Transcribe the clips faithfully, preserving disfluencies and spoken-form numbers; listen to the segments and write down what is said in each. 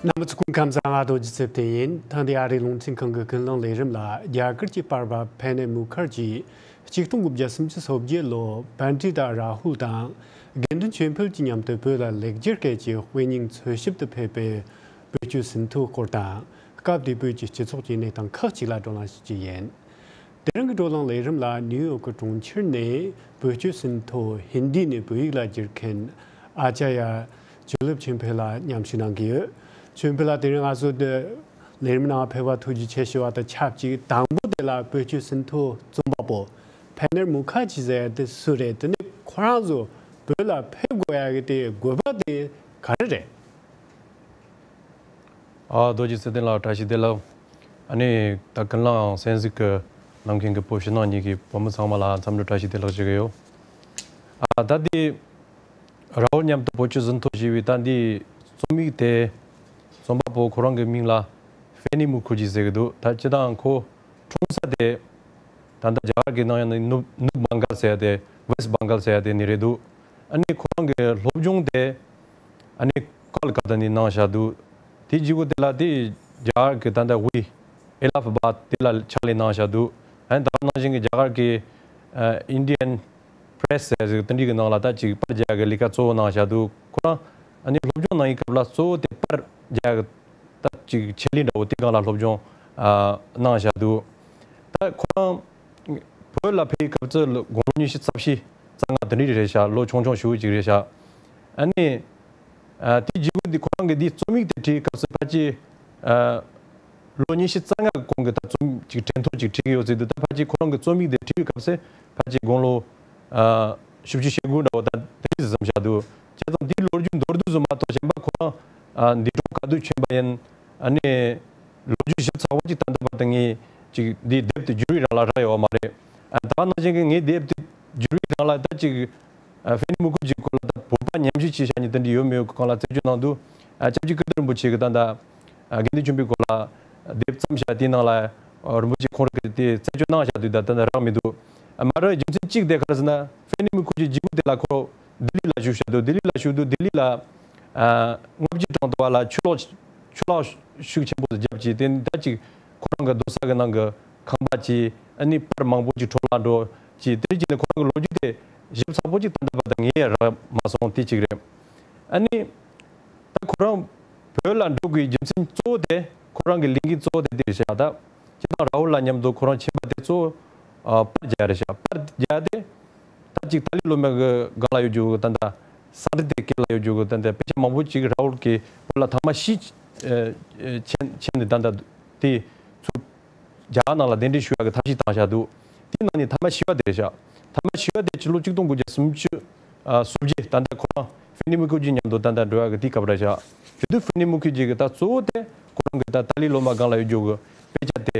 རྣམ་པ་ཚོ་སྐུ་ཁམས་བཟང་། ང་རྡོ་རྗེ་ཚེ་བརྟན་ཡིན། ཐེངས་འདིའི་ཨ་རིའི་རླུང་འཕྲིན་ཁང་གི་ཀུན་གླེང་ལས་རིམ་ལ། རྒྱ་གར་གྱི་པར་པ་ཕེ་ནེ་མུ་ཁར་ཇི་ཆིག་སྟོང་དགུ་བརྒྱ་སུམ་ཅུ་སོ་བརྒྱད་ལོ་པཎྜི་ཏ་རཱ་ཧུལ་དང་དགེ་འདུན་ཆོས་འཕེལ་གྱི་མཉམ་དུ་བོད་ལ་ལེགས་སྒྱུར་སྐད་ཀྱི་དཔེ་རྙིང་འཚོལ་ཞིབ་ཏུ་ཕེབས་པའི་བོད་སྤྱོད་ཟིན་ཐོ་སྐོར་དང་། སྐབས་དེའི་བོད་ཀྱི་སྤྱི་ཚོགས་ཀྱི་གནས་སྟངས་ཁག་ཅིག་ལ་བགྲོ་གླེང་ཞུ་རྒྱུ་ཡིན། དེ་རིང་གི་བགྲོ་གླེང་ལས་རིམ་ལ་ནིའུ་ཡོག་གི་གྲོང་ཁྱེར་ནས་བོད་སྤྱོད་ཟིན་ཐོ་ཧིན་དི་ནས་བོད་ཡིག་ལ་བསྒྱུར་མཁན་ཨ་ཅཱརྱ་ཇོ་ལེབ་ཆོས་འཕེལ་ལགས་མཉམ་ཞུགས་གནང་གི་ཡོད། ཆོས་འཕེལ་ལགས། དེ་རིང་ང་ཚོ་འདི་ལས་རིམ་ནང་ཕེབས་པར་ཐུགས་རྗེ་ཆེ་ཞུ་བ་དང་ཆབས་ཅིག་དང་པོ་དེ་ལ་བོད་སྤྱོད་ཟིན་ཐོ་རྩོམ་པ་པོ་ཕེ་ནེ་མུ་ཁར་ཇི་ཟེར་ཡ་དེ་སུ་རེད། དེ་ནས་ཁོ་རང་ཚོ་བོད་ལ་ཕེབས་དགོས་ཡ་གི་དེ་དགོས་པ་དེ་ག་རེ་རེད། ཨ། རྡོ་རྗེ་ཚེ་བརྟན་ལགས་བཀྲ་ཤིས་བདེ་ལེགས། ཨ་ནི་ད་ཀུན་གླེང་གསན་གཟིགས་ཀྱི་གནང་མཁན་གྱི་བོད་ཕྱི་ནང་གཉིས་ཀྱི་བོད་མི་ཚང་མ་ལ་འཚམས་འདྲི་བཀྲ་ཤིས་བདེ་ལེགས་ཞུ་གི་ཡོད། ཨ། ད་འདི་རཱ་ཧུལ་མཉམ་དུ་བོད་སྤྱོད་ཟིན་ཐོ་ཞེས་པའི་ད་འདི་རྩོམ་ཡིག་དེ་རྩོམ་པ་པོ་ཁོ་རང་གི་མིང་ལ་ཕེ་ནེ་མུ་ཁུར་ཇི་ཟེར་གི་འདུག་ད་སྤྱིར་བཏང་ཁོ་འཁྲུངས་ས་དེ་ད་ལྟ་རྒྱ་གར་གྱི་ནང་ཡང་ནུབ་ནུབ་བང་གལ་ཟེར་ཡ་དེ། ཝེསྟ་བང་གལ་ཟེར་ཡ་དེ་ནས་རེད་འདུག་ཨ་ནི་ཁོ་རང་གི་སློབ་སྦྱོང་དེ་ཨ་ནི་ཀལ་ཀ་ཏ་ནས་གནང་བཞག་འདུག་དེ་རྗེས་གོ་དེ་ལ་དེ་རྒྱ་གར་གྱི་ད་ལྟ་དབུས་ཨེ་ལ་ཧ་བཱད་དེ་ལ་ཕྱག་ལས་གནང་བཞག་འདུག་ཨ་ནི་ད་ག་ནང་བཞིན་གྱི་རྒྱ་གར་གྱི་ཨ་Indian Press ཟེར་ཟིག་དེ་འདྲའི་གི་ནང་ལ་ད་ཅིག་པར་རྒྱག་གི་ལས་ཀ་གཙོ་བོ་གནང་བཞག་འདུག་ཁོ་རང་ཨ་ནི་སློབ་སྦྱོང་གནང་བའི་སྐབས་ལ་གཙོ་བོ་དེ་པར་རྒྱག་གི་ད་ཅིག་ཆེད་ལས་འདྲ་བོ་དེ་སྒང་ལ་སློབ་སྦྱོང་ཨ་གནང་བཞག་འདུག་ད་ཁོ་རང་བོད་ལ་ཕེབས་པའི་སྐབས་སུ་དགུང་ལོ་ཉི་ཤུ་རྩ་བཞི་རྩ་ལྔ་དེ་འདྲ་རེད་ཤག་ལོ་ཆུང་ཆུང་ཞེ་པོ་ཅིག་རེད་ཤག་ཨ་ནི་ཨ་དེ་རྗེས་གོ་འདི་ཁོ་རང་གི་འདི་རྩོམ་ཡིག་དེ་བྲིས་སྐབས་སུ་ཕལ་ཆེར་ཨ་ལོ་ཉི་ཤུ་རྩ་ལྔ་གི་གོང་གི་ད་རྩོམ་ཅིག་དྲན་ཐོ་ཅིག་བྲིས་ཀྱི་ཡོད་ཟེར་འདུག་ད་ཕལ་ཆེར་ཁོ་རང་གི་རྩོམ་ཡིག་དེ་བྲིས་པའི་སྐབས་སུ་ཕལ་ཆེར་དགུང་ལོ་ཨ་བཞི་བཅུ་ཞེ་དགུ་འདྲ་བོ་ད་དེ་འདྲ་ཙམ་ཤག་འདུག་བྱས་ཙང་འདིའི་ལོ་རྒྱུས་མདོར་བསྡུས་ཙམ་མ་གཏོགས་གཞན་པ་ཁོ་རང་ཨ་འདས་གྲོངས་ག་དུས་ཕྱིན་པ་ཡིན། ཨ་ནི་ལོ་རྒྱུས་ཞིབ་ཚགས་པོ་ཅིག་ད་ལྟ་བར་དུ་ངས་ཅིག་འདིའི་དེབ་དེ་བསྒྱུར་བའི་རིང་ལ་རག་ཡོད་པ་མ་རེད། ཨ་ད་ག་ནང་བཞིན་གྱི་ངའི་དེབ་དེ་བསྒྱུར་བའི་རིང་ལ་ད་ཅིག་ཨ་ཕེ་ནེ་མུ་ཁུར་ཇིའི་སྐོར་ལ་ད་བོད་པ་ཉམས་ཞིབ་བྱས་བཞག་མཁན་དེ་འདྲ་ཡོད་མེད་ཀྱི་སྒང་ལ་རྩད་གཅོད་གནང་དུས། ཨ་སྐྱབས་རྗེ་ཀིརྟི་རིན་པོ་ཆེ་གིས་ད་ལྟ་ཨ་དགེ་འདུན་ཆོས་འཕེལ་སྐོར་ལ་དེབ་བརྩམས་བཞག་དེའི་ནང་ལ་ཨ་རིན་པོ་ཆེ་ཁོང་རང་གིས་དེ་རྩད་གཅོད་གནང་བཞག་དུས་ད་ལྟ་རག་མི་འདུག་ཨ་མ་རེད། རྒྱུ་མཚན་གཅིག་དེ་ག་རེ་ཟེར་ན་ཕེ་ནེ་མུ་ཁུར་ཇི་རྗེས་གོ་དེ་ལ་ཁོ་ལྡི་ལི་ལ་བཞུགས་བཞག་འདུག་ལྡི་ལི་ལ་བཞུགས་དུས་ལྡི་ལི་ལ་ཨ་ལྔ་བཅུ་གྲངས་ཐོབ་པ་ལ་ཆུ་ལོག་ཆུ་ལོག་ཤུགས་ཆེན་པོ་བརྒྱབ་ཅིག་དེ་ད་ཅིག་ཁོ་རང་གི་སྡོད་ས་གི་ནང་གི་ཁང་པ་ཅིག་ཨ་ནི་པར་མང་པོ་ཅིག་འཕྲོ་བརླག་འགྲོ་ཅིག་དེ་རིགས་ཅིག་ནས་ཁོ་རང་གི་ལོ་རྒྱུས་དེ་ཞིབ་ཚགས་པོ་ཅིག་ད་ལྟ་བར་དུ་ངས་རག་མ་སོང་། དེ་གཅིག་རེད། ཨ་ནི་ད་ཁོ་རང་བོད་ལ་འགྲོ་དགོས་རྒྱུ་མཚན་གཙོ་བོ་དེ་ཁོ་རང་གི་ལས་འགན་གཙོ་བོ་དེ་དེ་རེད་ཤག་ད་སྤྱིར་བཏང་རཱ་ཧུལ་ལ་མཉམ་དུ་ཁོ་རང་ཕྱིན་པ་དེ་གཙོ་བོ་ཨ་པར་རྒྱག་རེད་ཤག་པར་རྒྱག་དེ། ད་ཅིག་ཏཱ་ལའི་བླ་མ་གི་སྒང་ལ་ཡོད་རྒྱུ་གི་ད་ད་ས་རི་དེ་སྐད་ལ་ཡོད་རྒྱུ་གི་ད་ད་དཔེ་ཆ་མང་པོ་ཅིག་རཱ་ཧུལ་གྱིས་བོད་ལ་ཐེངས་མ་བཞི་ཨ་ཨ་ཕྱིན་ཕྱིན་ནས་ད་ད་དེ་ཚུར་རྒྱ་གར་ནང་ལ་གདན་འདྲེན་ཞུ་ཡག་གི་ཐབས་ཤེས་བཏང་བཞག་འདུག་དེའི་ནང་ནས་ཐེངས་མ་བཞི་པ་དེ་རེད་ཤག་ཐེངས་མ་བཞི་པ་དེ་ཕྱི་ལོ་ཆིག་སྟོང་དགུ་བརྒྱ་སུམ་ཅུ་ཨ་སོ་བརྒྱད་ད་ལྟ་ཁོ་རང་ཕེ་ནེ་མུ་ཁུར་ཇི་མཉམ་དུ་ད་ལྟ་འགྲོ་ཡག་གི་དེའི་སྐབས་རེད་ཤག་བྱས་དུས་ཕེ་ནེ་མུ་ཁུར་ཇི་གི་ད་གཙོ་བོ་དེ་ཁོ་རང་གི་ད་ཏཱ་ལའི་བླ་མ་སྒང་ལ་ཡོད་རྒྱུ་གི་དཔེ་ཆ་དེ་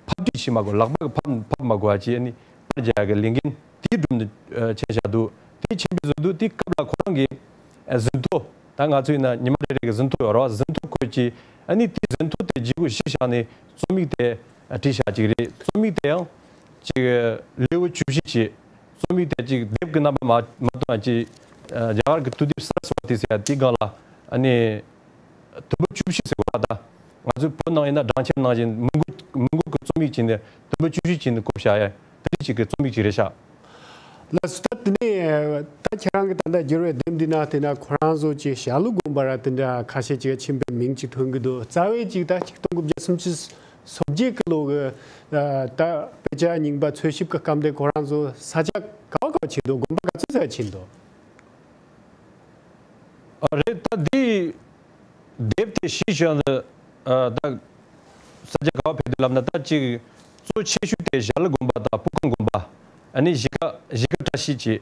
ཕབ་བྲིས་བྱས་མ་དགོས། ལག་པ་གིས་ཕབ་ཕབ་མ་དགོས་པ་བྱས་ཨ་ནི་པར་རྒྱག་ཡག་གི་ལས་འགན་དེའི་སྒྲུབ་ནས་ཨ་ཕྱིན་བཞག་འདུག་དེ་ཕྱིན་པའི་བཟོ་འདུག་དེའི་སྐབས་ལ་ཁོ་རང་གིས་ཨ་ཟིན་ཐོ། ད་ང་ཚོ་ཡིན་ན་ཉི་མ་རེ་རེ་གི་ཟིན་ཐོ་ཡོད་རེད་བ། ཟིན་ཐོ་བཀོད་ཅིག་ཨ་ནི་དེའི་ཟིན་ཐོ་དེ་བརྗེ་པོ་གཞི་བཞག་ནས་རྩོམ་ཡིག་དེ་ཨ་བྲིས་བཞག་ཅིག་རེད། རྩོམ་ཡིག་དེ་ཡང་ཅིག་ལེའུ་བཅུ་བཞི་བྱས། རྩོམ་ཡིག་དེ་ཅིག་དེབ་ཀྱི་རྣམ་པ་མ་མ་བཏོན་པ་ཅིག་ཨ་རྒྱ་གར་གྱི་དུས་དེབ་སར་སི་བ་ཏི་ཟེར་ཡ་དེའི་སྒང་ལ་ཨ་ནི། དུམ་བུ་བཅུ་བཞི་ཟེར་བ་ད། ང་ཚོའི་བོད་ནང་ཡིན་ན་སྦྲང་ཆེན་ནང་བཞིན་མི་མགོ་མི་མགོ་གི་རྩོམ་ཡིག་བྱས་ནས་དུམ་བུ་བཅུ་བཞི་བྱས་ནས་བརྐོས་བཞག་ཡ་དེ་འདྲ་ཞིག་གི་རྩོམ་ཡིག་ཅིག་རེད་ཤག་ལགས་སོ། ད་དེ་ནས་ད་ཁྱེད་རང་གིས་ད་ལྟ་བསྒྱུར་བའི་དེབ་འདི་ནང་བལྟས་ན་ཁོ་རང་ཚོ་ཅིག་ཞྭ་ལུ་དགོན་པ་ར་དེ་འདྲ་ཁ་ཤས་ཅིག་ཕྱིན་པའི་མིང་ཅིག་ཐོན་གྱི་འདུག་རྩ་བའི་ཅིག་ད་ཆིག་སྟོང་དགུ་བརྒྱ་སུམ་ཅུ་སོ་བརྒྱད་ཀྱི་ལོ་གི་ད་དཔེ་ཆ་རྙིང་པ་འཚོལ་ཞིབ་ཀྱི་སྐབས་དེ་ཁོ་རང་ཚོ་ས་ཆ་ག་བ་ག་བ་ཕྱིན་འདུག་དགོན་པ་ག་ཚོད་ས་ཕྱིན་འདུག་ཨ་རེད། ད་འདི་དེབ་དེ་གཞི་བཞག་ནས་ཨ་ད་ས་ཆ་ག་བ་ཕེབས་འདུག་ལབ་ན། ད་ཅིག་གཙོ་ཆེ་ཤོས་དེ་ཞྭ་ལུ་དགོན་པ་དང་སྤུ་ཁང་དགོན་པ། ཨ་ནི་གཞིས་ཀ་གཞིས་ཀ་བཀྲ་ཤིས་བྱས།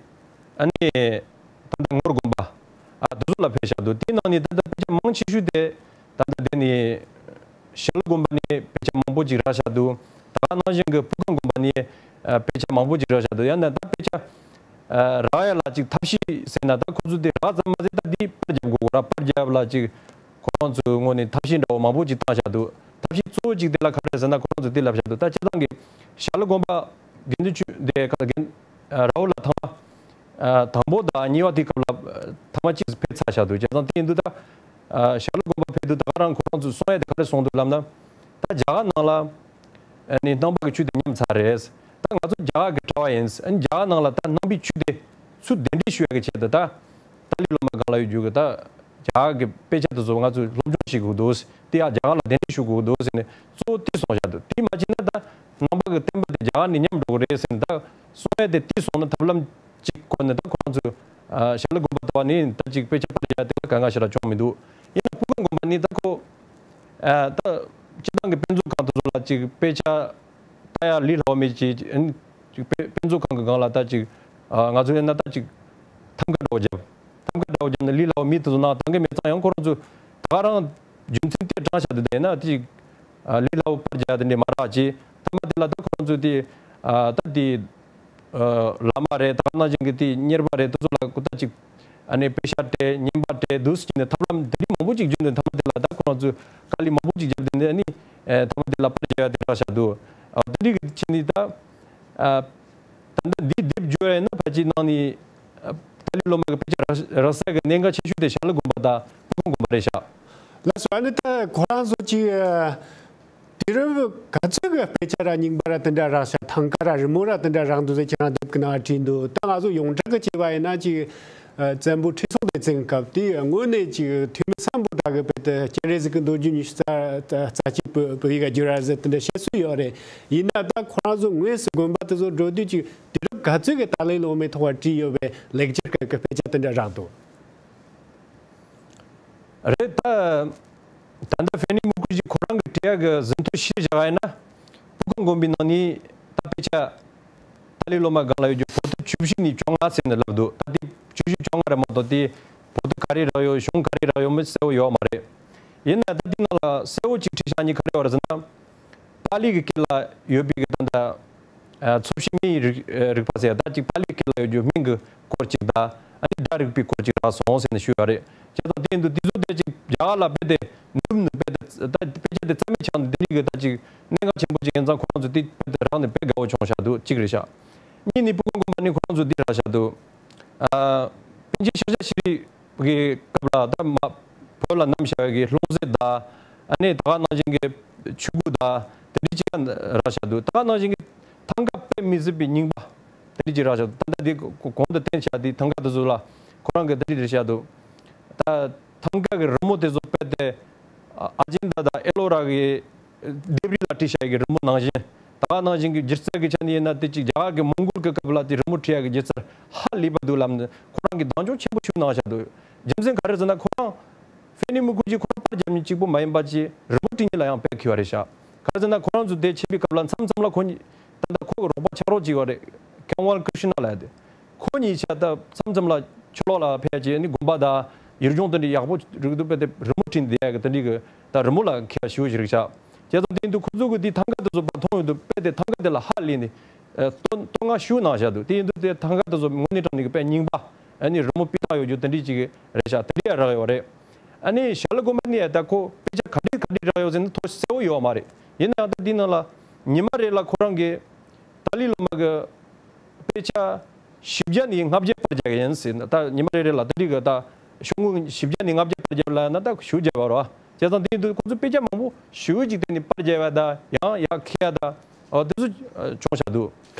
ཨ་ནི་ད་ལྟ་ངོར་དགོན་པ། ཨ་དེ་ཚོ་ལ་ཕེབས་བཞག་འདུག་དེའི་ནང་ནས་ད་ལྟ་དཔེ་ཆ་མང་ཆེ་ཤོས་དེ་ད་ལྟ་དེ་ནས་ཞྭ་ལུ་དགོན་པ་ནས་དཔེ་ཆ་མང་པོ་ཅིག་རག་བཞག་འདུག་ད་ག་ནང་བཞིན་གྱི་སྤུ་ཁང་དགོན་པ་ནས་ཨ་དཔེ་ཆ་མང་པོ་ཅིག་རག་བཞག་འདུག་ཡང་ན་ད་དཔེ་ཆ་ཨ་རག་ཡ་ལ་ཅིག་ཐབས་ཤེས་ཟེར་ན། ད་ཁོ་ཚོ་དེ་རག་ཙམ་མ་ཟད་ད་འདི་པར་རྒྱབ་དགོས་ར། པར་རྒྱབ་ལ་ཅིག་ཁོ་རང་ཚོའི་ངོས་ནས་ཐབས་ཤེས་འདྲ་བོ་མང་པོ་ཅིག་བཏང་བཞག་འདུག་ཐབས་ཤེས་གཙོ་བོ་ཅིག་དེ་ལ་ག་རེ་ཟེར་ན་ཁོ་རང་ཚོས་དེ་ལབ་བཞག་འདུག་ད་སྤྱིར་བཏང་གི་ཞྭ་ལུ་དགོན་པ་དགེ་འདུན་ཆོས་དེ་ག་དགེ་ར་ཧུ་ལ་ཐང་ཨ་དང་པོ་དང་གཉིས་པ་དེའི་སྐབས་ལ་ཨ་ཐེངས་མ་གཅིག་ཕེབས་ཚར་བཞག་འདུག་བྱས་ཙང་དེ་ཡིན་དུས་ད་ཨ་ཞྭ་ལུ་དགོན་པ་ཕེབས་ དུས་ད་ག་རང་ཁོ་རང་ཚོས་གསུང་ཡ་དེ་ག་རེ་གསུངས་འདུག་ལབ་ན། ད་རྒྱ་གར་ནང་ལ་ཨ་ནི་ནང་པ་གི་ཆོས་དེ་ཉམས་ཚར་རེད། ད་ང་ཚོ་རྒྱ་གར་གི་གྲྭ་བ་ཡིན། ཨ་ནི་རྒྱ་གར་ནང་ལ་ད་ནང་པའི་ཆོས་དེ་ཚུར་གདན་འདྲེན་ཞུ་ཡ་གི་ཆེད་དུ། ད་ཏཱ་ལའི་བླ་མ་སྒང་ལ་ཡོད་རྒྱུ་གི་ད་རྒྱ་གར་གི་དཔེ་ཆ་དེ་ཚོ་ང་ཚོས་སློབ་སྦྱོང་བྱེད་དགོས་འདུག། དེ་ཡང་རྒྱ་གར་ལ་གདན་འདྲེན་ཞུ་དགོས་འདུག་ཟེར་ནས་གཙོ་བོ་དེ་གསུངས་བཞག་འདུག། དེ་མ་བྱས་ན་ད་ནང་པ་གི་བསྟན་པ་དེ་རྒྱ་གར་ནས་ཉམས་འགྲོ་གི་རེད་ཟེར་ནས། ད་གསུང་ཡ་དེ་དེ་སོང་ན་ཐབས་ལམ་གཅིག་བཀོལ་ནས། ད་ཁོ་རང་ཚོས་ཨ་ཞྭ་ལུ་དགོན་པ་དེ་བ་ནས་ད་ཅིག་དཔེ་ཆ་པར་རྒྱག་ཡ་དེ་ལ་དཀའ་ངལ་ཞེ་དྲག་བྱུང་མི་འདུག། ཡིན་ན་སྤུ་གུང་དགོན་པ་ནས་ད་ཁོ་ཨ་ད་སྤྱི་བཏང་གི་དཔེ་མཛོད་ཁང་དེ་ཚོ་ལ་ཅིག་དཔེ་ཆ་ལྟ་ཡ་ལས་སླ་བོ་མེད་ཅིག། ཨ་ནི་ཅིག་དཔེ་དཔེ་མཛོད་ཁང་གི་སྒང་ལ་ད་ཅིག་ཨ་ང་ཚོ་ཡིན་ན་ད་ཅིག་ཐང་ག་འདྲ་བོ་བརྒྱབ། ཐང་ག་འདྲ་བོ་བརྒྱབ་ནས་ལས་སླ་བོ་མི་དེ་ཚོ་ནང་བཏང་གི་མེད་ཙང་། ཡང་ཁོ་རང་ཚོས་ད་ག་རང་རྒྱུ་མཚན་དེ་དྲངས་བཞག་དུས་དེ་ན་དེ་ཅིག་ཨ་ལས་སླ་བོ་པར་རྒྱག་དེ་འདྲས་མ་རག་ཅིག། མཐའ་མ་དེ་ལ་ད་ཁོ་རང་ཚོས་དེ་ཨ་ད་དེ་ཨ་བླ་མ་རེད། ད་ག་ནང་བཞིན་གྱི་དེ་གཉེར་པ་རེད། དེ་ཚོ་ལ་ད་ཅིག་ཨ་ནི་དཔེ་ཤག་སྤྲད། བརྙན་པར་སྤྲད། འདུག་སེ་བྱས་ནས་ཐབས་ལམ་དེ་འདྲས་མང་པོ་ཅིག་བརྒྱུད་ནས། མཐའ་མ་དེ་ལ་ད་ཁོ་རང་ཚོས་དཀའ་ལས་མང་པོ་ཅིག་བརྒྱབ་དེ་ནས། ཨ་ནི་ཨ་མཐའ་མ་དེ་ལ་པར་རྒྱག་ཡ་དེ་རག་བཞག་འདུག། ཨ་དེ་འདྲས་ཀྱི་བྱས་ནས་ད། ཨ་ད་ལྟ་འདིའི་དེབ་བརྗོད་ཡིན་ན་ཕལ་ཆེར་ནང་ནས་ཨ་ཏཱ་ལའི་སློབ་མ་གི་དཔེ་ཆ་རག་རག་ས་གི་གནད་འགག་ཆེ་ཤོས་དེ་ཞྭ་ལུ་དགོན་པ་དང་སྤུ་གུང་དགོན་པ་རེད་ཤག། ལགས་སོ། ཨ་ནི་ད་ཁོ་རང་ཚོ་གི་ཨ་དུས་རབས་ག་ཚོད་ཀྱི་དཔེ་ཆ་ར་རྙིང་པ་ར་དེ་འདྲ་རག་ཤག། ཐང་ག་ར་རི་མོ་ར་དེ་འདྲ་རག་འདུག་ཟེར་ཁྱེད་རང་དེབ་ཀྱི་ནང་བྲིས་འདུག། ད་ང་ཚོ་ཡོངས་གྲགས་ཀྱི་བྱས་པ་ཡིན་ན་ཅིག་ཨ་བཙན་པོ་ཁྲི་སྲོང་ལྡེ་བཙན་སྐབས་དེ་དངོས་གནས་ཅིག་ཐུ་མི་སམ་བྷོ་ཊ་གི་དཔེ་དེ་སྤྱན་རས་གཟིགས་ཀྱི་མདོ་རྒྱུད་ཉི་ཤུ་རྩ་རྩ་གཅིག་བོད་བོད་ཡིག་ག་བསྒྱུར་ར་ཟེར་དེ་འདྲ་བཤད་སྲོལ་ཡོད་རེད། ཡིན་ན་ད་ཁོ་རང་ཚོ་དངོས་སུ་དགོན་པ་དེ་ཚོ་འགྲོ་དུས་ཅིག་དུས་རབས་ག་ཚོད་ཀྱི་ཏཱ་ལའི་བླ་མའི་ཐོག་བ་བྲིས་ཡོད་པའི་ལེགས་སྦྱར་སྐད་ཀྱི་དཔེ་ཆ་དེ་འདྲ་རག་འདུག། རེད། ད་ད་ལྟ་ཧྥེ་ནི་མུ་ཁུར་ཇི་ཁོ་རང་གི་བྲིས་ཡག་གི་ཟིན་ཐོ་ཞིག་བཞག་ཡིན་ན། སྤུ་གུང་དགོན་པའི་ནང་ནས་ད་དཔེ་ཆ་ཏཱ་ལའི་སློབ་མ་སྒང་ལ་ཡོད་རྒྱུ་པོ་ཏི་བཅུ་བཞི་ནས་བཅོ་ལྔ་ཟེར་ནས་ལབ་འདུག། ད་དེ་བཅུ་བཞི་བཅོ་ལྔ་རེད་མ་གཏོགས་དེ་པོ་ཏི་ག་རེ་རག་ཡོད། གཞུང་ག་རེ་རག་ཡོད་མེད་གསལ་བོ་ཡོད་མ་རེད། ཡིན་ན་ད་དེའི་ནང་ལ་གསལ་བོ་ཅིག་བྲིས་བཞག་མཁན་ག་རེ་ཡོད་རེད་ཟེར་ན། པཱ་ལི་གི་སྐད་ལ་ཡོད་པའི་གི་ད་ལྟ་ཨ་ཚོ་བྱེད་མིང་རིག་ཨ་རིག་པ་ཟེར་ཡ། ད་ཅིག་པཱ་ལི་སྐད་ལ་ཡོད་རྒྱུ་མིང་གི་སྐོར་ཅིག་དང་། ཨ་ནི་སྒྲ་རིག་པའི་སྐོར་ཅིག་རག་སོང་ཟེར་ནས་ཞུས་པ་རེད། བྱས་ཙང་དེ་ཡིན་དུས་དེ་ཚོ་དེ་ཅིག་རྒྱ་གར་ལ་རྦད་དེ་ནུབ་ནས་རྦད་དེ་ད་དཔེ་ཆ་དེ་རྩ་མེད་ཆགས་ནས་དེ་འདྲའི་གི་ད་ཅིག་གནད་འགག་ཆེན་པོ་ཅིག་ཡིན་ཙང་། ཁོ་རང་ཚོ་དེ་རྦད་དེ་རག་ནས་དཔེ་དགའ་བོ་བྱུང་བཞག་འདུག། གཅིག་རེད་ཤག། གཉིས་ནི་སྤུ་གུང་དགོན་པ་ནས་ཁོ་རང་ཚོ་འདི་རག་བཞག་འདུག། ཨ་པཎ་ཆེན་ཤཱཀྱ་ཤྲི་རི་གི་སྐབས་ལ་ད་མ་བོད་ལ་བསྣམས་བཞག་གི་ལྷུང་བཟེད་དང་། ཨ་ནི་ད་ག་ནང་བཞིན་གྱི་ཆོས་གོས་དང་དེ་འདྲ་ཅིག་རག་བཞག་འདུག། ད་ག་ནང་བཞིན་གྱི་ཐང་ག་དཔེ་མི་སྲིད་པའི་རྙིང་པ་དེ་འདྲ་ཅིག་རག་བཞག་འདུག། ད་ལྟ་དེ་གོང་དུ་བསྟན་བཞག་དེའི་ཐང་ག་དེ་ཚོ་ལ་ཁོ་རང་གིས་དེ་འདྲ་རེད་བཞག་འདུག། ད་ཐང་ག་གི་རི་མོ་དེ་ཚོ་རྦད་དེ་ཨ་ཨ་ཇན་ཏ་དང་ཨེ་ལོ་ར་གི་ལྡེབས་རིས་ལ་བྲིས་བཞག་གི་རི་མོ་ནང་བཞིན། ད་ག་ནང་བཞིན་གྱི་སྒྱུ་རྩལ་གྱི་ཆ་ནས་ཡིན་ན་དེ་གཅིག་རྒྱ་གར་གྱི་མོང་གོལ་གྱི་སྐབས་ལ་དེ་རི་མོ་བྲིས་ཡག་གི་སྒྱུ་རྩལ་ཧ་ལས་པ་འདུག་ལབ་ནས་ཁོ་རང་གིས་གདེང་འཇོག་ཆེན་པོ་ཞུས་གནང་བཞག་འདུག། རྒྱུ་མཚན་ག་རེ་ཟེར་ན། ཁོ་རང་ཧྥེ་ནི་མུ་ཁུར་ཇི་ཁོ་རང་པར་རྒྱབ་མཁན་གཅིག་པོ་མ་ཡིན་པ་ཅིག་རི་མོ་བྲིས་མཁན་ལ་ཡང་དཔེ་མཁས་པ་རེད་ཤག། ག་རེ་ཟེར་ན་ཁོ་རང་ཚོ་དེ་ཕྱིན་པའི་སྐབས་ལ་མཚམས་མཚམས་ལ་ཁོ་གཉིས་ད་ལྟ་ཁོ་གི་རོགས་པ་ཆ་རོགས་གཅིག་ཡོད་རེད། ཀེ་ཝལ་ཀྲི་ཤི་ན་ལབ་ཡ་དེ། ཁོ་གཉིས་ཆ་ད་མཚམས་མཚམས་ལ་ཕྱི་ལོགས་ལ་ཕེབས་ཡ་ཅིག་ནི་དགོན་པ་དང་ཡུལ་ལྗོངས་དེ་འདྲ་ཡག་པོ་རིག་འདུག་པས། དེ་རི་མོ་བྲིས་བསྡད་ཡ་གི་དེ་འདྲའི་གི་ད་རི་མོ་ལ་མཁས་པ་ཞེ་པོ་ཞིག་རེད་ཤག། བྱས་ཙང་དེ་ཡིན་དུས་ཁོ་ཚོ་གི་དེ་ཐང་ག་དེ་ཚོ་པར་མཐོང་ཡོང་དུས་དཔེ་དེ་ཐང་ག་དེ་ལ་ཧ་ལས་ནས་ཨ་བསྟོད་བསྟོད་བསྔགས་ཞེ་པོ་གནང་བཞག་འདུག། དེ་ཡིན་དུས་དེ་ཐང་ག་དེ་ཚོ་དངོས་གནས་དྲང་གནས་ཀྱི་དཔེ་རྙིང་པ། ཨ་ནི་རི་མོ་སྤུས་དག་ཡོད་རྒྱུ་དེ་འདྲའི་ཅིག་རེད་ཤག། དེ་འདྲའི་ཡ་རག་ཡོད་རེད། ཨ་ནི་ཞྭ་ལུ་དགོན་པ་ནས་ད་ཁོ་དཔེ་ཆ་ག་འདྲའི་ག་འདྲའི་རག་ཡོད་ཟེར་ན་ཐོ་གསལ་བོ་ཡོད་མ་རེད། ཡིན་ནའང་ད་འདི་ནང་ལ་ཉི་མ་རེ་ལ་ཁོ་རང་གིས་ཏཱ་ལའི་སློབ་མ་གི་དཔེ་ཆ་བཞི་བརྒྱ་ནས་ལྔ་བརྒྱ་པར་རྒྱག་གི་ཡིན་ཟེར་ན། ད་ཉི་མ་རེ་རེ་ལ་ད་འདི་གི་ད་ཤོག་ངོས་བཞི་བརྒྱ་ནས་ལྔ་བརྒྱ་པར་རྒྱབ་ལ་ན་ད་ཞེ་པོ་རྒྱབ་པ་རེད་བ། བྱས་ཙང་དེ་ཡིན་དུས་ཁོ་ཚོས་དཔེ་ཆ་མང་པོ་ཞེ་པོ་ཅིག་དེ་ནས་པར་རྒྱབ་པ་དང་ཡང་ཡར་འཁྱེར་ཡ་དང་། ཨོ་དེ་ཚོ་ཨ་བྱུང་བཞག་འདུག།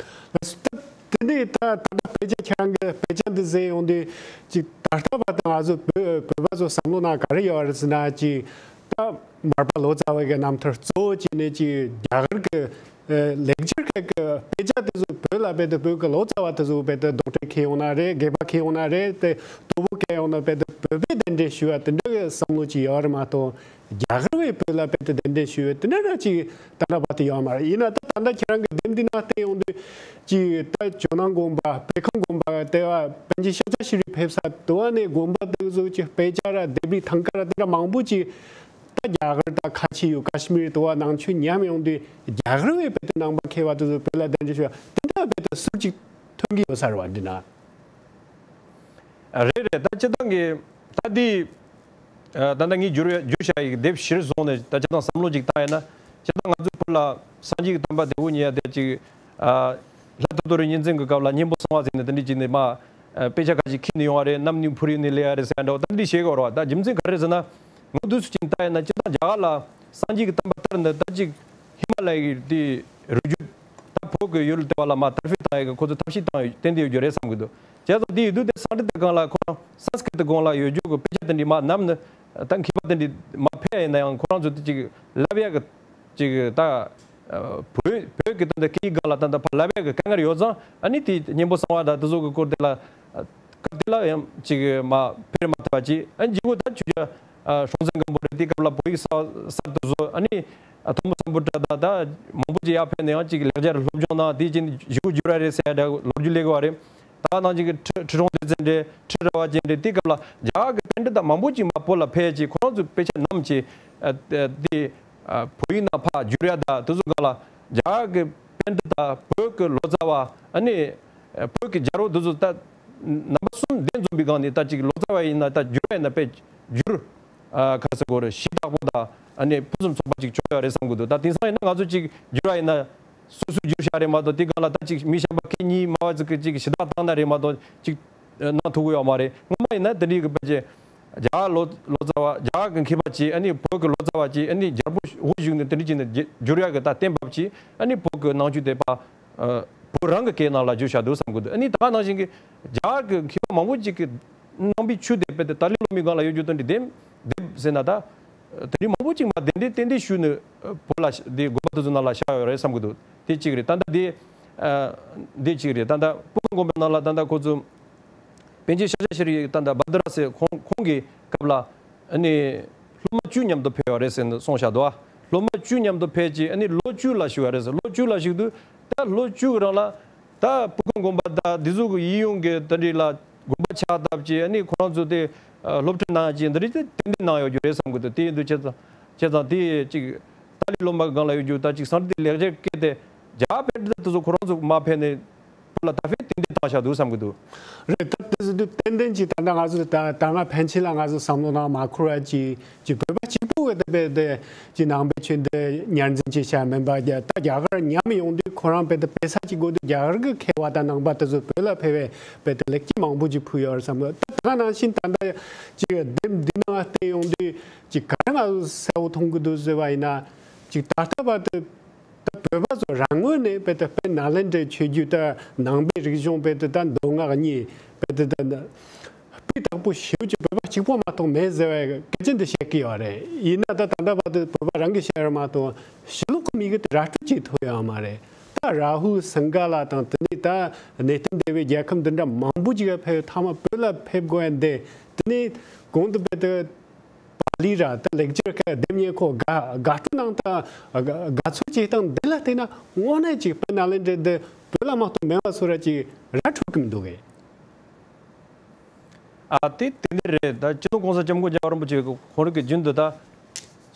ད་དེ་ནས་ད་ད་ལྟ་དཔེ་ཆ་ཁྱེད་རང་གི་དཔེ་ཆ་འདི་གཟིགས་ཡོང་དུས་ཅིག་ད་ལྟ་བར་དུ་ང་ཚོ་བོད་བོད་པ་ཚོ་བསམ་བློ་ནང་ག་རེ་ཡོད་རེད་ཟེར་ན། ཅིག་ད་མར་པ་ལོ་ཙཱ་བ་གི་རྣམ་ཐར་གཙོ་བོ་བྱས་ནས་ཅིག་རྒྱ་གར་གི་ཨ་ལེགས་སྦྱར་སྐད་ཀྱི་དཔེ་ཆ་དེ་ཚོ་བོད་ལ་རྦད་དེ་བོད་ཀྱི་ལོ་ཙཱ་བ་དེ་ཚོ་རྦད་དེ་རྡོག་ཁྲེས་འཁྱེར་ཡོང་ན་རེད། དགེ་བ་འཁྱེར་ཡོང་ན་རེད། དེ་དོ་པོ་འཁྱེར་ཡོང་ན་རྦད་དེ་བོད་པས་གདན་འདྲེན་ཞུ་བ་དེ་འདྲ་གི་བསམ་བློ་ཅིག་ཡོད་རེད་མ་གཏོགས། རྒྱ་གར་བས་བོད་ལ་རྦད་དེ་གདན་འདྲེན་ཞུས་ཡོད་དེ་འདྲ་ར་ཅིག་ད་ལྟ་བར་དུ་ཡོད་མ་རེད། ཡིན་ན་ད་ད་ལྟ་ཁྱེད་རང་གི་དེབ་འདི་ནང་བལྟས་ཡོང་དུས་ཅིག་ད་ཇོ་ནང་དགོན་པ་སྤེལ་ཁང་དགོན་པ་ལྟེ་བ་པཎ་ཆེན་ཤཱཀྱ་ཤྲཱི་རི་ཕེབས་ས་དེ་བ་ནས་དགོན་པ་དེ་ཚོ་ཅིག་དཔེ་ཆ་ར་ལྡེབས་རིས་ཐང་ག་ར་དེ་འདྲ་མང་པོ་ཅིག་ད་རྒྱ་གར་དང་ཁ་ཆེ་ཡོད་ཀ་ཤི་མིར་དེ་བ་ནང་ཆོས་ཉམས་ཡོང་དུས་རྒྱ་གར་བས་རྦད་དེ་ནང་པ་མཁས་པ་དེ་ཚོ་བོད་ལ་གདན་འདྲེན་ཞུས་པ་དེ་འདྲ་རྦད་དེ་ཟུར་ཅིག་ཐོན་གྱི་ཡོད་ས་རེད་བ། འདི་ན། རེད་རེད། ད་སྤྱིར་བཏང་གི་ད་འདི་ཨ་ད་ལྟ་ངས་བསྒྱུར་བསྒྱུར་བྱ་ཡི་དེབ་བཞིར་བཟུང་ནས་ད་སྤྱིར་བཏང་བསམ་བློ་ཅིག་བཏང་ཡིན་ན། སྤྱིར་བཏང་ང་ཚོའི་བོད་ལ་སངས་རྒྱས་ཀྱི་བསྟན་པ་དེ་འུ་གཉིས་ཡ་དེ་ཅིག་ཨ་ལྷ་ཐོ་ཐོ་རི་གཉན་བཙན་གྱི་སྐབས་ལ་གཉན་པོ་སྲོང་བ་ཟེར་ནས་དེ་འདྲ་ཅིག་ནས་མ་ཨ་དཔེ་ཆ་ཁ་ཅིག་ཁྱེར་ནས་ཡོང་བ་རེད། གནམ་ནས་འཕུར་ཡོང་ནས་སླེབས་ཡ་རེད་ཟེར་འདྲ་བོ་ད་འདི་བཤད་གི་ཡོད་རེད་བ། ད་རྒྱུ་མཚན་ག་རེ་ཟེར་ན། ངོ་བསྡུས་སུ་ཕྱིན་ལྟ་ཡིན་ན་སྤྱིར་བཏང་རྒྱ་གར་ལ་སངས་རྒྱས་ཀྱི་བསྟན་པ་དར་འདི་ད་ཅིག་ཧི་མ་ལ་ཡའི་དེ་རི་རྒྱུད་ད་བོད་ཀྱི་ཡུལ་དེ་བ་ལ་མ་དར་སྤེལ་བཏང་ཡ་གི་ཁོ་ཚོ་ཐབས་ཤེས་བཏང་ཡོད་ཏན་ཏན་ཡོད་རྒྱུ་རེད་བསམ་གི་འདུག་བྱས་ཙང་དེ་ཡིན་དུས་དེ་སང་ཀྲི་ཏའི་སྒང་ལ་ཁོ་རང་སཾ་སྐྲྀ་ཏའི་སྒང་ལ་ཡོད་རྒྱུ་གི་དཔེ་ཆ་དེ་འདྲའི་མ་བསྣམས་ནས་ད་མཁས་པ་དེ་འདྲའི་མ་ཕེབས་ཡིན་ན་ཡང་ཁོ་རང་ཚོ་དེ་ཅིག་ལབ་ཡ་གི་ཅིག་ད་བོད་བོད་ཀྱི་ད་ལྟ་སྐད་ཡིག་སྒང་ལ་ད་ལྟ་ཕར་ལབ་ཡ་གི་དཀའ་ངལ་ཡོད་ཙང་ཨ་ནི་དེ་སྙན་པོ་གསང་བ་དང་དེ་ཚོ་གི་སྐོར་དེ་ལ་སྐབས་དེ་ལ་ཡང་ཅིག་མ་ཕེབས་མ་ཐུབ་པ་ཅིག་ཨ་ནི་མཇུག་གུ་ད་ཆོས་རྒྱལ་སྲོང་བཙན་སྒམ་པོ་རེད། དེའི་སྐབས་ལ་བོད་ཡིག་གསར་གསར་དུ་བཟོ། ཨ་ནི་ཐོན་མི་སམ་བྷོ་ཊ་དང་ད་མང་པོ་ཅིག་ཡར་ཕེབས་ནས་ཡང་ཅིག་ལེགས་སྦྱར་སློབ་སྦྱོང་གནང་། དེའི་རྗེས་ནས་ཞི་བའི་འགྱུར་བ་རེད་ཟེར་ཡ་འདྲ་ལོ་རྒྱུས་ལས་ཀྱི་བ་རེད། ད་ནང་བཞིན་གྱི་ཁྲི་ཁྲི་སྲོང་ལྡེ་བཙན་རེད། ཁྲི་རལ་པ་ཅན་རེད། དེའི་སྐབས་ལ་རྒྱ་གར་གྱི་པཎྜི་ཏ་མང་པོ་ཅིག་མར་བོད་ལ་ཕེབས་ཀྱིས་ཁོ་རང་ཚོས་དཔེ་ཆ་བསྣམས་ཀྱིས་ཨ་དེ་ཨ་བོད་ཡིག་ནང་ཕར་བསྒྱུར་ཡ་ད་དེ་ཚོ་སྒང་ལ་རྒྱ་གར་གྱི་པཎྜི་ཏ་བོད་ཀྱི་ལོ་ཙཱ་བ་ཨ་ནི་ཨ་བོད་ཀྱི་རྒྱལ་པོ་དེ་ཚོ་ད་རྣམ་པ་གསུམ་ལྡན་འཛོམས་པའི་སྒང་ནས་ད་ཅིག་ལོ་ཙཱ་བ་ཡིན་ན་ད་བསྒྱུར་བ་ཡིན་ན་དཔེ་བསྒྱུར་ཨ་ག་རེ་ཟེར་དགོས་རེད། ཞི་བདག་པོ་དང་ཨ་ནི་ཕུན་སུམ་ཚོགས་པ་ཅིག་བྱུང་ཡོད་རེད་བསམ་གྱི་འདུག་ད་དེང་སང་ཡིན་ན་ང་ཚོ་ཅིག་བསྒྱུར་བ་ཡིན་ན། སོ་སོས་བསྒྱུར་བཞག་རེད་མ་གཏོགས་དེ་སྒང་ལ་ད་ཅིག་མི་གཞན་པ་སྐད་གཉིས་སྨྲ་བ་ཅིག་གིས་ཅིག་ཞུ་དག་བཏང་ན་རེད་མ་གཏོགས་ཅིག་གནང་ཐུབ་ཀྱི་ཡོད་མ་རེད། སྔོན་མ་ཡིན་ན་དེ་འདྲའི་གི་ཕལ་ཆེར་རྒྱ་གར་ལོ་ལོ་ཙཱ་བ་རྒྱ་གར་གི་མཁས་པ་ཅིག་ཨ་ནི་བོད་ཀྱི་ལོ་ཙཱ་བ་ཅིག་ཨ་ནི་རྒྱལ་པོ་དབུ་བཞུགས་ནས་དེ་འདྲ་བྱས་ནས་བསྒྱུར་ཡག་གི་ད་གཏན་འབེབས་ཅིག་ཨ་ནི་བོད་ཀྱི་ནང་ཆོས་དེ་ཕར་བོད་རང་གི་སྐད་ནང་ལ་བསྒྱུར་བཞག་འདུག་བསམ་གྱི་འདུག་ཨ་ནི་ད་ག་ནང་བཞིན་གྱི་རྒྱ་གར་གི་མཁས་པ་མང་པོ་ཅིག་གི་ནང་པའི་ཆོས་དེ་དཔེ་དེ་ཏཱ་ལའི་བླ་མའི་སྒང་ལ་ཡོད་རྒྱུ་དེ་འདྲའི་དེབ་དེབ་ཟེར་ན་ད། དེ་འདྲའི་མང་པོ་ཅིག་མ་བདེན་བདེན་ཏན་ཏན་ཞུས་ནས་བོད་ལ་དེ་དགོན་པ་དེ་ཚོ་ནང་ལ་བཞག་ཡོད་རེད་བསམ་གྱི་འདུག་དེ་གཅིག་རེད། ད་ལྟ་དེ་དེ་གཅིག་རེད། ད་ལྟ་སྤུ་ཁང་དགོན་པའི་ནང་ལ་ད་ལྟ་ཁོ་ཚོ་པཎ་ཆེན་ཤཱཀྱ་ཤྲཱི་ད་ལྟ་བྷ་དྲ་ཟེར་ཁོང་ཁོང་གི་སྐབས་ལ་ཨ་ནི་སློབ་མ་བཅུ་མཉམ་དུ་ཕེབས་ཡོད་རེད་ཟེར་ནས་གསུངས་བཞག་འདུག་སློབ་མ་བཅུ་མཉམ་དུ་ཕེབས་ཀྱིས་ཨ་ནི་ལོ་བཅུ་ལ་བཞུགས་ཡོད་རེད་ཟེར། ལོ་བཅུ་ལ་བཞུགས་དུས་ད་ལོ་བཅུ་གི་རིང་ལ། ད་སྤུ་ཁང་དགོན་པ་དང་འདི་ཚོ་གི་ཡིད་གཡུང་གི་དེ་འདྲའི་ལ་དགོན་པ་ཕྱག་བཏབ་ཀྱིས་ཨ་ནི་ཁོ་རང་ཚོ་དེ་ཨ་སློབ་ཁྲིད་གནང་ཀྱིས་འདི་འདྲའི་དེ་ཏན་ཏན་གནང་ཡོད་རྒྱུ་རེད་བསམ་གྱི་འདུག་དེ་ཡིན་དུས་བྱས་ཙང་བྱས་ཙང་དེ་ཅིག་ཏཱ་ལའི་བླ་མ་སྒང་ལ་ཡོད་རྒྱུ་ད་ཅིག་སཾ་སྐྲྀ་ཏའི་ལེགས་སྦྱར་སྐད་དེ་རྒྱ་གར་པཎྜི་ཏ་དེ་ཚོ་ཁོ་རང་ཚོ་མར་ཕེབས་ནས་བོད་ལ་དར་སྤེལ་ཏན་ཏན་བཏང་བཞག་འདུག་བསམ་གྱི་འདུག་རེད། ད་དེ་ཚོ་དེ་ཏན་ཏན་གྱིས་ད་ལྟ་ང་ཚོ་ད་ད་སྔ་ཕན་ཆད་ལ་ང་ཚོ་བསམ་བློ་ནང་མ་འཁོར་བ་ཅིག་ཅིག་བོད་པ་གཅིག་པུ་གི་དེ་བས་དེ་ཅིག་ནང་པའི་ཆོས་འདི་ཉར་འཛིན་བྱེད་བྱ་མིན་པ། རྒྱ་ད་རྒྱ་གར་ཉམས་ཡོང་དུས་ཁོ་རང་བས་དེ་དཔེ་ས་ཅིག་དགོས་དུས་རྒྱ་གར་གི་མཁས་པ་དང་ནང་པ་དེ་ཚོ་བོད་ལ་ཕེབས་པས་བས་དེ་ལེགས་སྐྱེས་མང་པོ་ཅིག་ཕུལ་ཡོད་རེད་བསམ་གི། ད་ད་ནང་བཞིན་ད་ལྟ་ཅིག་དེབ་འདི་ནང་བལྟས་ཡོང་དུས་ཅིག་ག་རེ་ང་ཚོ་གསལ་བོ་མཐོང་གི་འདུག་ཟེར་བ་ཡིན་ན། ཅིག་ད་ལྟ་བར་དུ་ད་བོད་པ་ཚོ་རང་ངོས་ནས་བས་དེ་དཔལ་ནཱ་ལེནྡྲའི་ཆོས་བརྒྱུད་ད་ནང་པའི་རིག་གཞུང་བས་དེ་ད་མདོ་སྔགས་གཉིས་བས་དེ་ད། སྤུས་དག་པོ་ཞེ་པོ་ཅིག་བོད་པ་གཅིག་པོ་མ་གཏོགས་མེད་ཟེར་བའི་སྐད་ཆ་འདི་བཤད་ཀྱི་ཡོད་རེད། ཡིན་ན་ད་ད་ལྟ་བར་དུ་བོད་པ་རང་གིས་བཤད་ཡོད་མ་གཏོགས་ཕྱི་ལོགས་ཀྱི་མི་གིས་དེ་ར་སྤྲོད་བྱེད་ཐུབ་ཡོད་མ་རེད། ད་རཱ་ཧུ་སིང་ག་ལ་དང་དེ་ནས་ད་གནས་བརྟན་སྡེ་བའི་རྒྱལ་ཁམས་འདི་འདྲ་མང་པོ་ཅིག་ཕེབས་ཐ་མ་བོད་ལ་ཕེབས་དགོས་ཡ་འདི་དེ་ནས་གོང་དུ་བོད་དུ་པཱ་ལི་ར་ད་ལེགས་སྦྱར་སྐད་དེབ་ཉེ་ཁོ་དགའ་དགའ་སྤྲོ་གནང་སྟངས་དགའ་ཚོར་བྱེད་སྟངས་འདི་ལ་བལྟས་ན་དངོས་གནས་ཅིག་དཔལ་ནཱ་ལེནྡྲའི་འདི་བོད་ལ་མ་གཏོགས་མེད་པ་བཟོ་ར་ཅིག་ར་འཕྲོད་ཀྱི་མི་འདུག་གས། ཨ་དེ་དེ་འདྲ་རེད། ད་སྤྱི་ནོར་༸གོང་ས་༸སྐྱབས་མགོན་རྒྱལ་བ་རིན་པོ་ཆེ་གི་ཁོང་རང་གི་རྒྱུན་དུ་ད་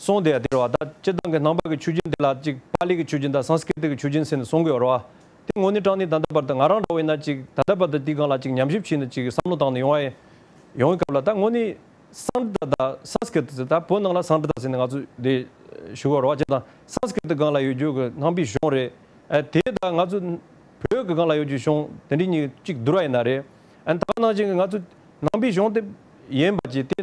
གསུངས་བསྡད་ཡ་དེ་རེད་བ། ད་སྤྱིར་བཏང་གི་ནང་པ་གི་ཆོས་བརྒྱུད་འདི་ལ་ཅིག་པཱ་ལི་གི་ཆོས་བརྒྱུད་དང་སཾ་སྐྲྀ་ཏ་གི་ཆོས་བརྒྱུད་ཟེར་ནས་གསུང་གི་ཡོད་རེད་བ། དེ་དངོས་གནས་དྲང་གནས་ད་ལྟ་བར་དུ་ང་རང་འདྲ་བོ་ཡིན་ན་ཅིག་ད་ལྟ་བར་དུ་དེའི་སྒང་ལ་ཅིག་ཉམས་ཞིབ་བྱས་ནས་ཅིག་བསམ་བློ་བཏང་ནས་ཡོང་བ་ཡིན། ཡོང་བའི་སྐབས་ལ་ད་དངོས་གནས་སཾ་སྐྲྀ་ཏ་དང་སཾ་སྐྲྀ་ཏ་ཟེར། ད་བོད་ནང་ལ་སཾ་སྐྲྀ་ཏ་ཟེར་ནས་ང་ཚོས་དེ་ཞུ་གི་ཡོད་རེད་བ། བྱས་ཙང་སཾ་སྐྲྀ་ཏ་སྒང་ལ་ཡོད་རྒྱུ་གི་ནང་པའི་གཞུང་རེད། ཨ་དེ་ད་ང་ཚོ་བོད་ཀྱི་སྒང་ལ་ཡོད་རྒྱུ་གཞུང་དེ་འདྲའི་གཉིས་གཅིག་བསྡུར་བ་ཡིན་ན་རེད། ཨ་ད་ག་ནང་བཞིན་གྱི་ང་ཚོ་ནང་པའི་གཞུང་དེ་ཡིན་པ་ཅིག་དེ་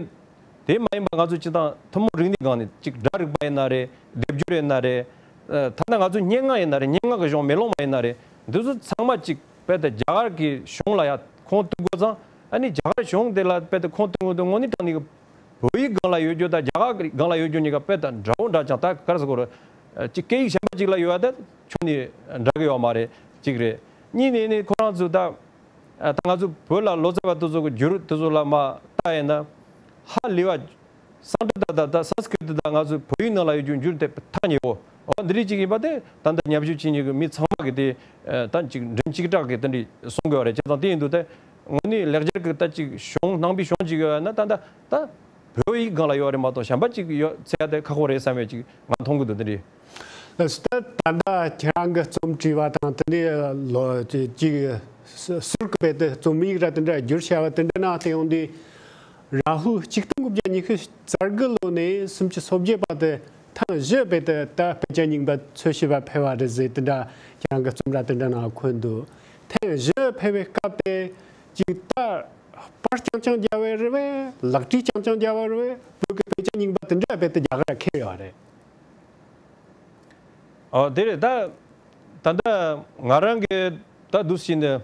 དེ་མ་ཡིན་པ་ང་ཚོ་སྤྱིར་བཏང་ཐུན་མོང་རིག་གནས་སྒང་ནས་ཅིག་སྒྲ་རིག་པ་ཡིན་ན་རེད། སྡེབ་སྦྱོར་ཡིན་ན་རེད། ཨ་ཐ་ན་ང་ཚོ་སྙན་ངག་ཡིན་ན་རེད། སྙན་ངག་གི་གཞུང་མེ་ལོང་མ་ཡིན་ན་རེད། འདི་ཚོ་ཚང་མ་ཅིག་དཔེ་དེ་རྒྱ་གར་གྱི་གཞུང་ལ་ཡ་ཁུངས་གཏུག་དགོས་ཙང་། ཨ་ནི་རྒྱ་གར་གཞུང་དེ་ལ་དཔེ་དེ་ཁུངས་གཏུག་དགོས་དུས་དངོས་གནས་དྲང་གནས་ཀྱི་བོད་ཡིག་སྒང་ལ་ཡོད་རྒྱུ་དང་རྒྱ་གར་སྒང་ལ་ཡོད་རྒྱུ་གཉིས་ཀ་དཔེ་དེ་འདྲ་བོ་འདྲ་ཅང་ད་ག་རེ་ཟེར་དགོས་རེད། ཅིག་སྐད་ཡིག་གཞན་པ་ཅིག་ལ་ཡོད་ཡ་དེ་ཁྱོན་ནས་འདྲ་གི་ཡོད་མ་རེད། གཅིག་རེད། གཉིས་ནས་ནི་ཁོ་རང་ཚོ་ད་ད་ང་ཚོ་བོད་ལ་ལོ་ཙཱ་བ་དེ་ཚོ་གི་འགྱུར་དེ་ཚོ་ལ་མ་ལྟ་ཡིན་ན་ཧ་ལས་པ། སཾ་སྐྲྀ་ཏ་དང་ད་སཾ་སྐྲྀ་ཏ་དང་ང་ཚོའི་བོད་ཡིག་ནང་ལ་ཡོད་རྒྱུ་འགྱུར་དེ་ཐག་ཉེ་བོ། འོ་འདི་རིགས་ཅིག་ཡིན་པ་དེ་ད་ལྟ་ཉམས་ཞིབ་བྱེད་མཁན་གྱི་མི་ཚང་མ་གིས་དེ་ད་ཅིག་མགྲིན་གཅིག་གྲགས་ཀྱིས་དེ་འདྲ་གསུང་གི་ཡོད་རེད། བྱས་ཙང་དེ་ཡིན་དུས་དེ་དངོས་གནས་ལེགས་སྦྱར་གྱི་ད་ཅིག་གཞུང་ནང་པའི་གཞུང་ཅིག་ཡོད་ན་ད་ད་ད་བོད་ཡིག་སྒང་ལ་ཡོད་རེད་མ་གཏོགས་གཞན་པ་ཅིག་ཡོད་ཚད་དེ་ཁག་པོ་རེད་བསམ་ཡས་ཅིག་ང་མཐོང་གི་འདུག་དེ་འདྲ། ལགས་སོ། ད་ད་ལྟ་ཁྱེད་རང་གི་རྩོམ་བྲིས་པ་དང་དེ་འདྲའི་ལོ་ཅིག་ཟུར་གྱི་དཔེ་དེ་རྩོམ་ཡིག་ར་དེ་འདྲ་བསྒྱུར་བྱ་བ་དེ་འདྲ་གནང་སྟེ་ཡོང་དུས། རཱ་ཧུ་ཆིག་སྟོང་དགུ་བརྒྱ་ཉི་ཤུ་རྩ་དགུ་ལོ་ནས་སུམ་ཅུ་སོ་བརྒྱད་བར་དུ་ཐེངས་བཞི་དཔེ་དེ་ད་དཔེ་ཆ་རྙིང་པ་འཚོལ་ཞིབ་པ་ཕེབས་པ་རེད་ཟེར་དེ་འདྲ་ཁྱེད་རང་གི་རྩོམ་ར་དེ་འདྲ་ནང་འཁོད་འདུག་ཐེངས་བཞི་ཕེབས་པའི་སྐབས་དེ་ཅིག་ད་པར་རྐྱང་རྐྱང་རྒྱབ་པ་རེད་པས། ལག་བྲིས་རྐྱང་རྐྱང་རྒྱབ་པ་རེད་པས། བོད་ཀྱི་ དཔེ་ཆ་རྙིང་པ་དེ་འདྲ་རྦད་དེ་རྒྱ་གར་ལ་ཁེལ་ཡོད་རེད། ཨོ་དེ་རེད། ད་ད་ལྟ་ང་རང་གི་ད་འདུག་སེ་བྱས་ནས།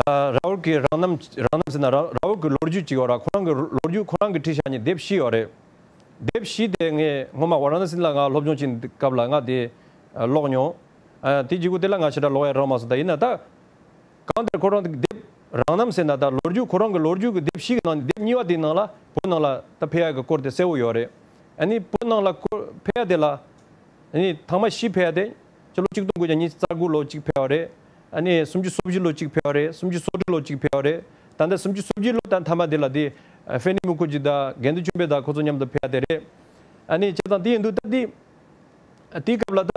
ཨ། ར་ཧུལ་གྱི་རང་རྣམ། རང་རྣམ་ཟེར་ན་ར་ར་ཧུལ་གྱི་ལོ་རྒྱུས་ཅིག་ཡོད་ར། ཁོ་རང་གི་ལོ་རྒྱུས། ཁོ་རང་གིས་བྲིས་བཞག་མཁན་དེབ་བཞི་ཡོད་རེད། དེབ་བཞི་དེ་ངས་སྔོན་མ་ཝཱ་ར་ཎ་སི་ལ་ང་སློབ་སྦྱོང་བྱེད་སྐབས་ལ་ང་དེ་ཀློག་མྱོང་། ཨ། དེ་བརྗེད་པོ་དེ་ལ་ང་ཞེ་དྲག་ཀློག་ཡ་རག་མ་སོང་། ད་ཡིན་ན་ད་གང་ལྟར་ཁོ་རང་གི་དེབ་རང་རྣམ་ཟེར་ན་ད་ལོ་རྒྱུས། ཁོ་རང་གི་ལོ་རྒྱུས་ཀྱི་དེབ་བཞི་གི་ནང་ནས་དེབ་གཉིས་པ་དེའི་ནང་ལ་བོད་ནང་ལ་ད་ཕེབས་ཡ་གི་སྐོར་དེ་གསལ་བོ་ཡོད་རེད། ཨ་ནི་བོད་ནང་ལ་སྐོར་ཕེབས་ཡ་དེ་ལ། ཨ་ནི་ཐེངས་མ་བཞི་ཕེབས་ཡ་དེ། སྤྱི་ལོ་ཆིག་སྟོང་དགུ་བརྒྱ་ཉི་ཤུ་རྩ་དགུ་ལོ་གཅིག་ཕེབས་པ་རེད། ཨ་ནི་སུམ་ཅུ་སོ་བཞི་ལོ་གཅིག་ཕེབས་པ་རེད། སུམ་ཅུ་སོ་དྲུག་ལོ་གཅིག་ཕེབས་པ་རེད། ད་ལྟ་སུམ་ཅུ་སོ་བཞི་ལོ་ད་མཐའ་མ་དེ་ལ་དེ་ཨ་ཧྥེ་ནི་མུ་ཁུ་ཇི་དང་དགེ་འདུན་ཆོས་འཕེལ་དང་ཁོ་ཚོ་མཉམ་དུ་ཕེབས་ཡ་དེ་རེད། ཨ་ནི་བྱས་ཙང་དེ་ཡིན་དུས་ད་དེ་དེའི་སྐབས་ལ་ད་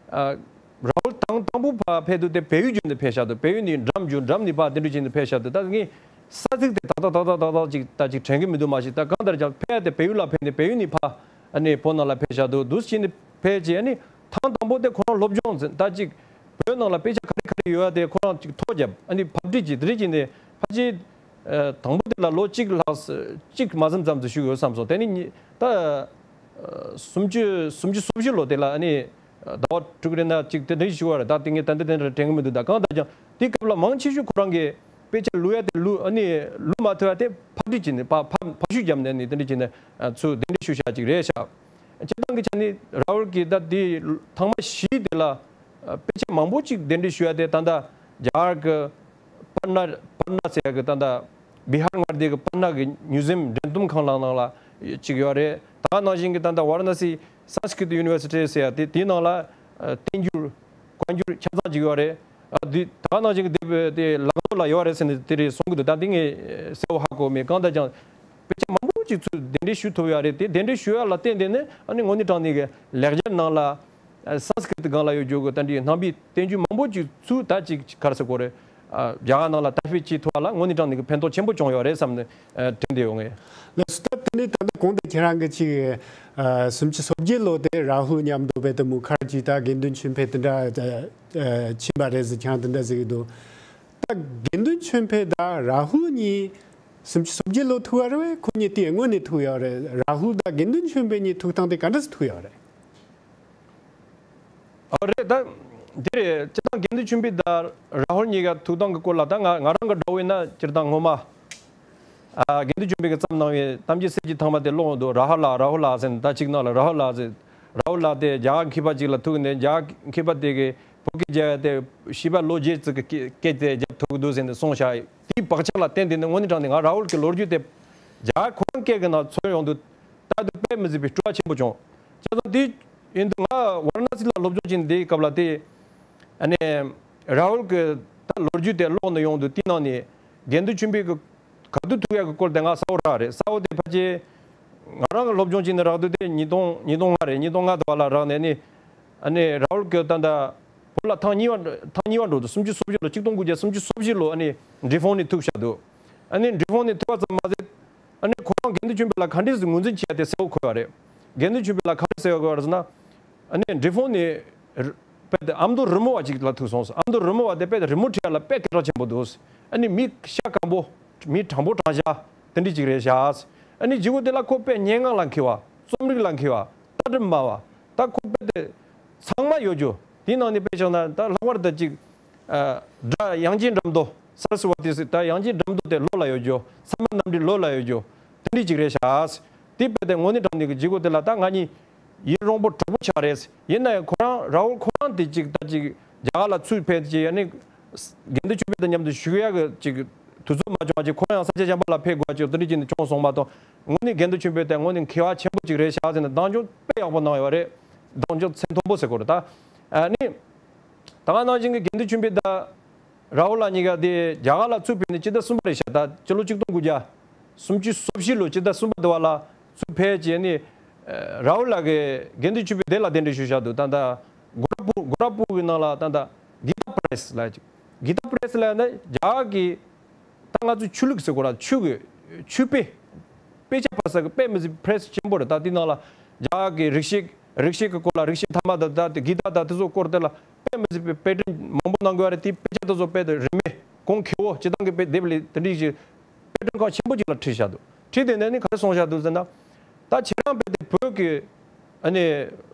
ཨ་ར་ཧུལ་དང་དང་པོ་ཕར་ཕེབས་དུས་དེ་བལ་ཡུལ་བརྒྱུད་ནས་ཕེབས་བཞག་འདུག་བལ་ཡུལ་ནས་འགྲམ་བརྒྱུད། འགྲམ་ནས་ཕར་དེ་འདྲ་བྱས་ནས་ཕེབས་བཞག་འདུག་ད་ངས་ས་ཚིགས་དེ་ཏག་ཏག་ཏག་ཏག་ཏག་ཏག་ཅིག་ད་ཅིག་དྲན་གྱི་མི་འདུག་མ་གཞི་ད་གང་ལྟར་ཀྱང་ཕེབས་ཡ་དེ་བལ་ཡུལ་ལ་ཕེབས་ནས་བལ་ཡུལ་ནས་ཕར། ཨ་ནི་བོད་ནང་ལ་ཕེབས་བཞག་འདུག་འདུག་སེ་བྱས་ནས་ཕེབས་རྗེས། ཨ་ནི་ཐེངས་དང་པོ་དེ་ཁོ་རང་སློབ་སྦྱོང་ཟེར་ད་ཅིག་བོད་ནང་ལ་དཔེ་ཆ་ག་རེ་ག་རེ་ཡོད་ཡ་དེ་ཁོ་རང་ཅིག་ཐོ་བརྒྱབ། ཨ་ནི་ཕབ་བསྒྲིགས་ཀྱིས་དེ་འདྲ་བྱས་ནས་ཕལ་ཆེར་ཨ་དང་པོ་དེ་ལ་ལོ་གཅིག་ལྷག་ཙམ། གཅིག་མ་ཟིན་ཙམ་ཙམ་བཞུགས་ཡོད་བསམ་སོང་། དེ་ནི་ཉི་ད་ཨ་སུམ་ཅུ་སུམ་ཅུ་སོ་བཞི་ལོ་དེ་ལ་ཨ་ནི་ཟླ་བ་དྲུག་རེ་ན་གཅིག་དེ་འདྲ་བཞུགས་པ་རེད། ད་དེ་ངས་ད་འདི་དེ་འདྲ་དྲན་གྱི་མི་འདུག་ད་གང་ལྟར་ཀྱང་དེའི་སྐབས་ལ་མང་ཆེ་ཤོས་ཁོ་རང་གིས་དཔེ་ཆ་བླུག་ཡ་དེ་བླུག་ཨ་ནི་བླུག་མ་ཐུབ་ཡ་དེ་ཕབ་བསྒྲིགས་བྱས་ནས་ཕ་ཕ་ཕ་བཤུས་བརྒྱབ་ནས་ནི་དེ་འདྲ་བྱས་ནས་ཨ་ཚུར་གདན་འདྲེན་ཞུས་བཞག་ཅིག་རེད་ཤག་སྤྱིར་བཏང་གི་ཆ་ནས་ར་ཧུལ་གྱིས་ད་དེ་ཐེངས་མ་བཞི་དེ་ལ་ཨ་དཔེ་ཆ་མང་པོ་ཅིག་གདན་འདྲེན་ཞུ་ཡ་དེ་ད་ལྟ་རྒྱ་གར་གྱི་པ་ཊ་ན། པ་ཊ་ན་ཟེར་ཡ་གི་ད་ལྟ་བི་ཧར་མངའ་སྡེ་གི་པ་ཊ་ན་གི་མིའུ་ཛི་ཡམ་འགྲེམས་སྟོན་ཁང་ནང་ལ་ཅིག་ཡོད་རེད། ད་ག་ནང་བཞིན་གྱི་ད་ལྟ་ཝཱ་ར་ཎ་སི་སཾ་སྐྲྀ་ཏ་ཡུ་ནི་ཝར་སི་ཊི་ཟེར་ཡ་དེ་དེའི་ནང་ལ་ཨ་བསྟན་འགྱུར་བཀའ་འགྱུར་ཆ་ཚང་ཅིག་ཡོད་རེད། ཨ་དེ་ད་ག་ནང་བཞིན་གྱི་དེབ་དེ་ལང་ཚོ་ལ་ཡོད་རེད་ཟེར་ནས་དེ་རེད་གསུང་གི་འདུག་ད་འདི་ངས་གསལ་བོ་ཧ་གོ་མེད། གང་ལྟར་ཀྱང་དཔེ་ཆ་མང་པོ་ཅིག་ཚུར་གདན་འདྲེན་ཞུ་ཐུབ་ཡོད་རེད། དེ་གདན་འདྲེན་ཞུ་ཡ་ལ་བརྟེན་ཏེ་ནི་ཨ་ནི་དངོས་གནས་དྲང་གནས་ཀྱི་ལེགས་སྦྱར་ནང་ལ་ཨ་སཾ་སྐྲྀ་ཏ་སྒང་ལ་ཡོད་རྒྱུ་གི་ད་འདྲའི་རྣམ་པའི་བསྟན་བཅོས་མང་པོ་ཅིག་ཚུར་ད་ཅིག་ག་རེ་ཟེར་དགོས་རེད། ཨ་རྒྱ་གར་ནང་ལ་དར་སྤེལ་བྱེད་ཐུབ་པ་ལ་དངོས་གནས་དྲང་གནས་ཀྱི་ཕན་ཐོགས་ཆེན་པོ་བྱུང་ཡོད་རེད་བསམ་ནས་ཨ་དྲན་བསྡད་ཡོད་ངས། ལགས་སོ། ད་དེ་ནས་ད་ལྟ་གོང་དུ་ཁྱེད་རང་གིས་ཅིག་ཨ་སུམ་ཅུ་སོ་བརྒྱད་ལོ་དེ་རཱ་ཧུལ་མཉམ་དུ་རྦད་དེ་མུ་ཁར་ཇི་དང་དགེ་འདུན་ཆོས་འཕེལ་དེ་འདྲ་ཨ་ཕྱིན་པ་རེད་ཟེར། ཁྱེད་རང་དེ་འདྲ་ཟེར་གྱི་འདུག་ད་དགེ་འདུན་ཆོས་འཕེལ་དང་རཱ་ཧུལ་གཉིས་སུམ་ཅུ་སོ་བརྒྱད་ལོ་ཐུག་པ་རེད་པས། ཁོ་གཉིས་དེ་སྔོན་ནས་ཐུག་ཡོད་རེད། རཱ་ཧུལ་དང་དགེ་འདུན་ཆོས་འཕེལ་གཉིས་ཐུག་སྟངས་དེ་ག་འདྲ་སེ་ཐུག་ཡོད་རེད། ཨོ་རེད། ད་དེ་རེད། སྤྱིར་བཏང་དགེ་འདུན་ཆོས་འཕེལ་དང་རཱ་ཧུལ་གཉིས་ཀ་ཐུག་སྟངས་ཀྱི་སྐོར་ལ་ད་ང་ང་རང་གི་འདྲ་བོ་ཡིན་ན་སྤྱིར་བཏང་སྔོན་མ་ཨ་དགེ་འདུན་ཆོས་འཕེལ་གྱིས་བརྩམས་གནང་བའི་གཏམ་རྒྱུད་གསེར་གྱི་ཐང་པ་དེ་ཀློག་འདུག་རཱ་ཧུ་ལ་རཱ་ཧུ་ལ་ཟེར་ནས་ད་ཅིག་ནང་ལ་རཱ་ཧུ་ལ་ཟེར། རཱ་ཧུ་ལ་དེ་རྒྱ་གར་མཁས་པ་ཅིག་ལ་ཐུག་ནས་རྒྱ་གར་མཁས་པ་དེ་གིས་བོད་སྐད་རྒྱབ་ཡ་དེ་བྱིས་པ་ལོ་བརྒྱད་ཙམ་གྱིས་སྐད་དེ་རྒྱབ་ཐུབ་ཀྱི་འདུག་ཟེར་ནས་གསུངས་བཞག་དེའི་བག་ཆགས་ལ་བརྟེན་ཏེ་ནི་དངོས་གནས་དྲང་གནས་ང་རཱ་ཧུལ་གྱི་ལོ་རྒྱུས་དེ་རྒྱ་གར་ཁོ་རང་སྐད་ཀྱི་ནང་ཚུར་ཡོང་དུས་ལྟ་དུས་དཔེ་མི་སྲིད་པའི་སྤྲོ་བ་ཆེན་པོ་བྱུང་། བྱས་ཙང་དེ་ཡིན་དུས་ང་ཝཱ་ར་ཎ་སི་ལ་སློབ་སྦྱོང་བྱེད་དེའི་སྐབས་ལ་དེ་ཨ་ནི་རཱ་ཧུལ་གྱི་ད་ལོ་རྒྱུས་དེ་ཀློག་ནས་ཡོང་དུས་དེའི་ནང་ནས་དགེ་འདུན་ཆོས་འཕེལ་གྱི་ག་དུས་ཐུག་ཡག་གི་སྐོར་དེ་ང་གསལ་བོ་རག་རེད། གསལ་བོ་དེ་ཕལ་ཆེར་ང་རང་གི་སློབ་སྦྱོང་བྱས་ནས་རག་དུས་དེ་ཉིས་སྟོང་ཉིས་སྟོང་ལྔ་རེད། ཉིས་སྟོང་ལྔ་དུ་བ་ལ་རག་ནས་ནི་ཨ་ནི་རཱ་ཧུལ་གྱི་ད་ལྟ་བོད་ལ་ཐེངས་གཉིས་པ་ཐེངས་གཉིས་པ་འགྲོ་དུས་སུམ་ཅུ་སོ་བཞི་ལོ། ཆིག་སྟོང་དགུ་བརྒྱ་སུམ་ཅུ་སོ་བཞི་ལོ་ཨ་ནི་འབྲི་ཧྥོང་ནས་ཐུག་བཞག་འདུག་ཨ་ནི་འབྲི་ཧྥོང་ནས་ཐུག་པ་ཙམ་མ་ཟད་ཨ་ནི་ཁོ་རང་དགེ་འདུན་ཆོས་འཕེལ་ལ་ག་འདྲས་སེ་ངོས་འཛིན་བྱས་ཏེ་གསལ་བོ་འཁོད་པ་རེད། དགེ་འདུན་ཆོས་འཕེལ་ལ་ག་འདྲས་གསལ་བོ་འཁོད་པ་རེད་ཟེར་ན། ཨ་ནི་འབྲི་ཧྥོང་ནས་རི་དཔེ་དེ་ཨ་མདོ་རི་མོ་བ་ཅིག་ལ་ཐུག་སོང་ཟེར། ཨ་མདོ་རི་མོ་བ་དེ་དཔེ་དེ་རི་མོ་བྲིས་ཡ་ལ་དཔེ་སྐད་གྲགས་ཆེན་པོ་འདུག་ཟེར། ཨ་ནི་མི་ཤ་སྐམ་པོ། མི་དྲང་པོ་དྲང་བཞག་དེ་འདྲས་ཅིག་རེད་ཤག་ཟེར། ཨ་ནི་བརྗེ་པོ་དེ་ལ་ཁོ་དཔེ་སྙན་ངག་ལ་མཁས་པ། རྩོམ་རིག་ལ་མཁས་པ། ལྟ་གྲུབ་སྨྲ་བ། ད་ཁོ་དཔེ་དེ་ཚང་མ་ཡོད་རྒྱུ། དེའི་ནང་ནས་དཔེ་བཞག་ན་ད་ལྷག་པར་དུ་ཅིག་ཨ་སྒྲ་དབྱངས་ཅན་སྒྲ་མདོ་སར་སི་ཝ་ཏི་ཟེར། ད་དབྱངས་ཅན་སྒྲ་མདོ་དེ་ལོ་ལ་ཡོད་རྒྱུ། ས་མ་རྣམ་འགྲེལ་ལོ་ལ་ཡོད་རྒྱུ། དེ་འདྲས་ཅིག་རེད་ཤག་ཟེར། དེ་དཔེ་དེ་དངོས་གནས་དྲང་གནས་ཀྱི་བརྗེ་པོ་དེ་ལ་ད་ང་གཉིས་ཡིད་རངས་པོ་དྲག་པོ་ཆགས་རེད། ཡིན་ན་ཡང་ཁོ་རང་རཱ་ཧུལ་ཁོ་རང་དེ་ཅིག་ད་ཅིག་རྒྱ་གར་ལ་ཚུར་ཕེབས་ཅིག་ཨ་ནི་དགེ་འདུན་ཆོས་འཕེལ་དང་མཉམ་དུ་བཞུགས་ཡག་གི་ཅིག་དུས་ཚོད་མ་བྱུང་བ་ཅིག་ཁོ་རང་ཡང་ས་ཆ་གཞན་པ་ལ་ཕེབས་དགོས་ཅིག་དེ་འདྲ་ཅིག་ནི་བྱུང་སོང་མ་གཏོགས། དངོས་གནས་དགེ་འདུན་ཆོས་འཕེལ་དེ་དངོས་གནས་མཁས་པ་ཆེན་པོ་ཅིག་རེད་ཤག་ཟེར་ནས་གདེང་འཇོག་དཔེ་ཡག་པོ་གནང་ཡོད་རེད། གདེང་འཇོག་སེམས་མཐོན་པོ་ཟེར་དགོས་རེད་ད། ཨ་ནི་ད་ག་ནང་བཞིན་གྱི་དགེ་འདུན་ཆོས་འཕེལ་དང་རཱ་ཧུལ་ལགས་གཉིས་ཀ་དེ་རྒྱ་གར་ལ་ཚུར་ཕེབས་ནས་སྤྱི་ཟླ་གསུམ་པ་རེད་ཤག་ད་སྤྱི་ལོ་ཆིག་སྟོང་དགུ་བརྒྱ་སུམ་ཅུ་སོ་བཞི་ལོ་སྤྱི་ཟླ་གསུམ་པ་དེ་བ་ལ་ཚུར་ཕེབས་བྱས་ནས། ཨ་རཱ་ཧུལ་ལགས་ཀྱིས་དགེ་འདུན་ཆོས་འཕེལ་དེ་ལ་གདན་འདྲེན་ཞུས་བཞག་འདུག་ད་ལྟ་གོ་ར་པུར། གོ་ར་པུར་གྱི་ནང་ལ་ད་ལྟ་གི་ཏཱ་པྲེ་སི་ལབ་ཅིག་གི་ཏཱ་པྲེ་སི་ལབ་ན་རྒྱ་གར་གྱི་ད་ང་ཚོའི་ཆོས་ལུགས་ཟེར་དགོས་ར། ཆོས་ཀྱི་ཆོས་དཔེ། དཔེ་ཆ་ཕབ་ས་གི་དཔེ་མི་སྲིད་པྲེ་སི་ཆེན་པོ་རེད། ད་དེ་ནང་ལ་རྒྱ་གར་གྱི་རིག་གཞས། རིག་གཞས་ཀྱི་སྐོར་ལ་རིག་གཞས་ཐ་མ་དང་ད་དེ་གི་ཏཱ་དང་དེ་ཚོ་སྐོར་དེ་ལ་དཔེ་མི་སྲིད་པའི་དཔེ་སྐྲུན་མང་པོ་གནང་དགོས་རེད། དེ་དཔེ་ཆ་དེ་ཚོ་དཔེ་དེ་རིན་མེད་གོང་ཁེ་བོ་སྤྱིར་བཏང་གི་དཔེ་དེབ་ལས་དེ་འདྲའི་ཞིག་དཔེ་སྐྲུན་ཁང་ཆེན་པོ་ཅིག་ལ་བྲིས་བཞག་འདུག་བྱས་དེ་ནས་ནི་ག་རེ་གསུངས་བཞག་འདུག་ཟེར་ན། ད་ཁྱེད་རང་དཔེ་དེ་བོད་ཀྱི་ཨ་ནི་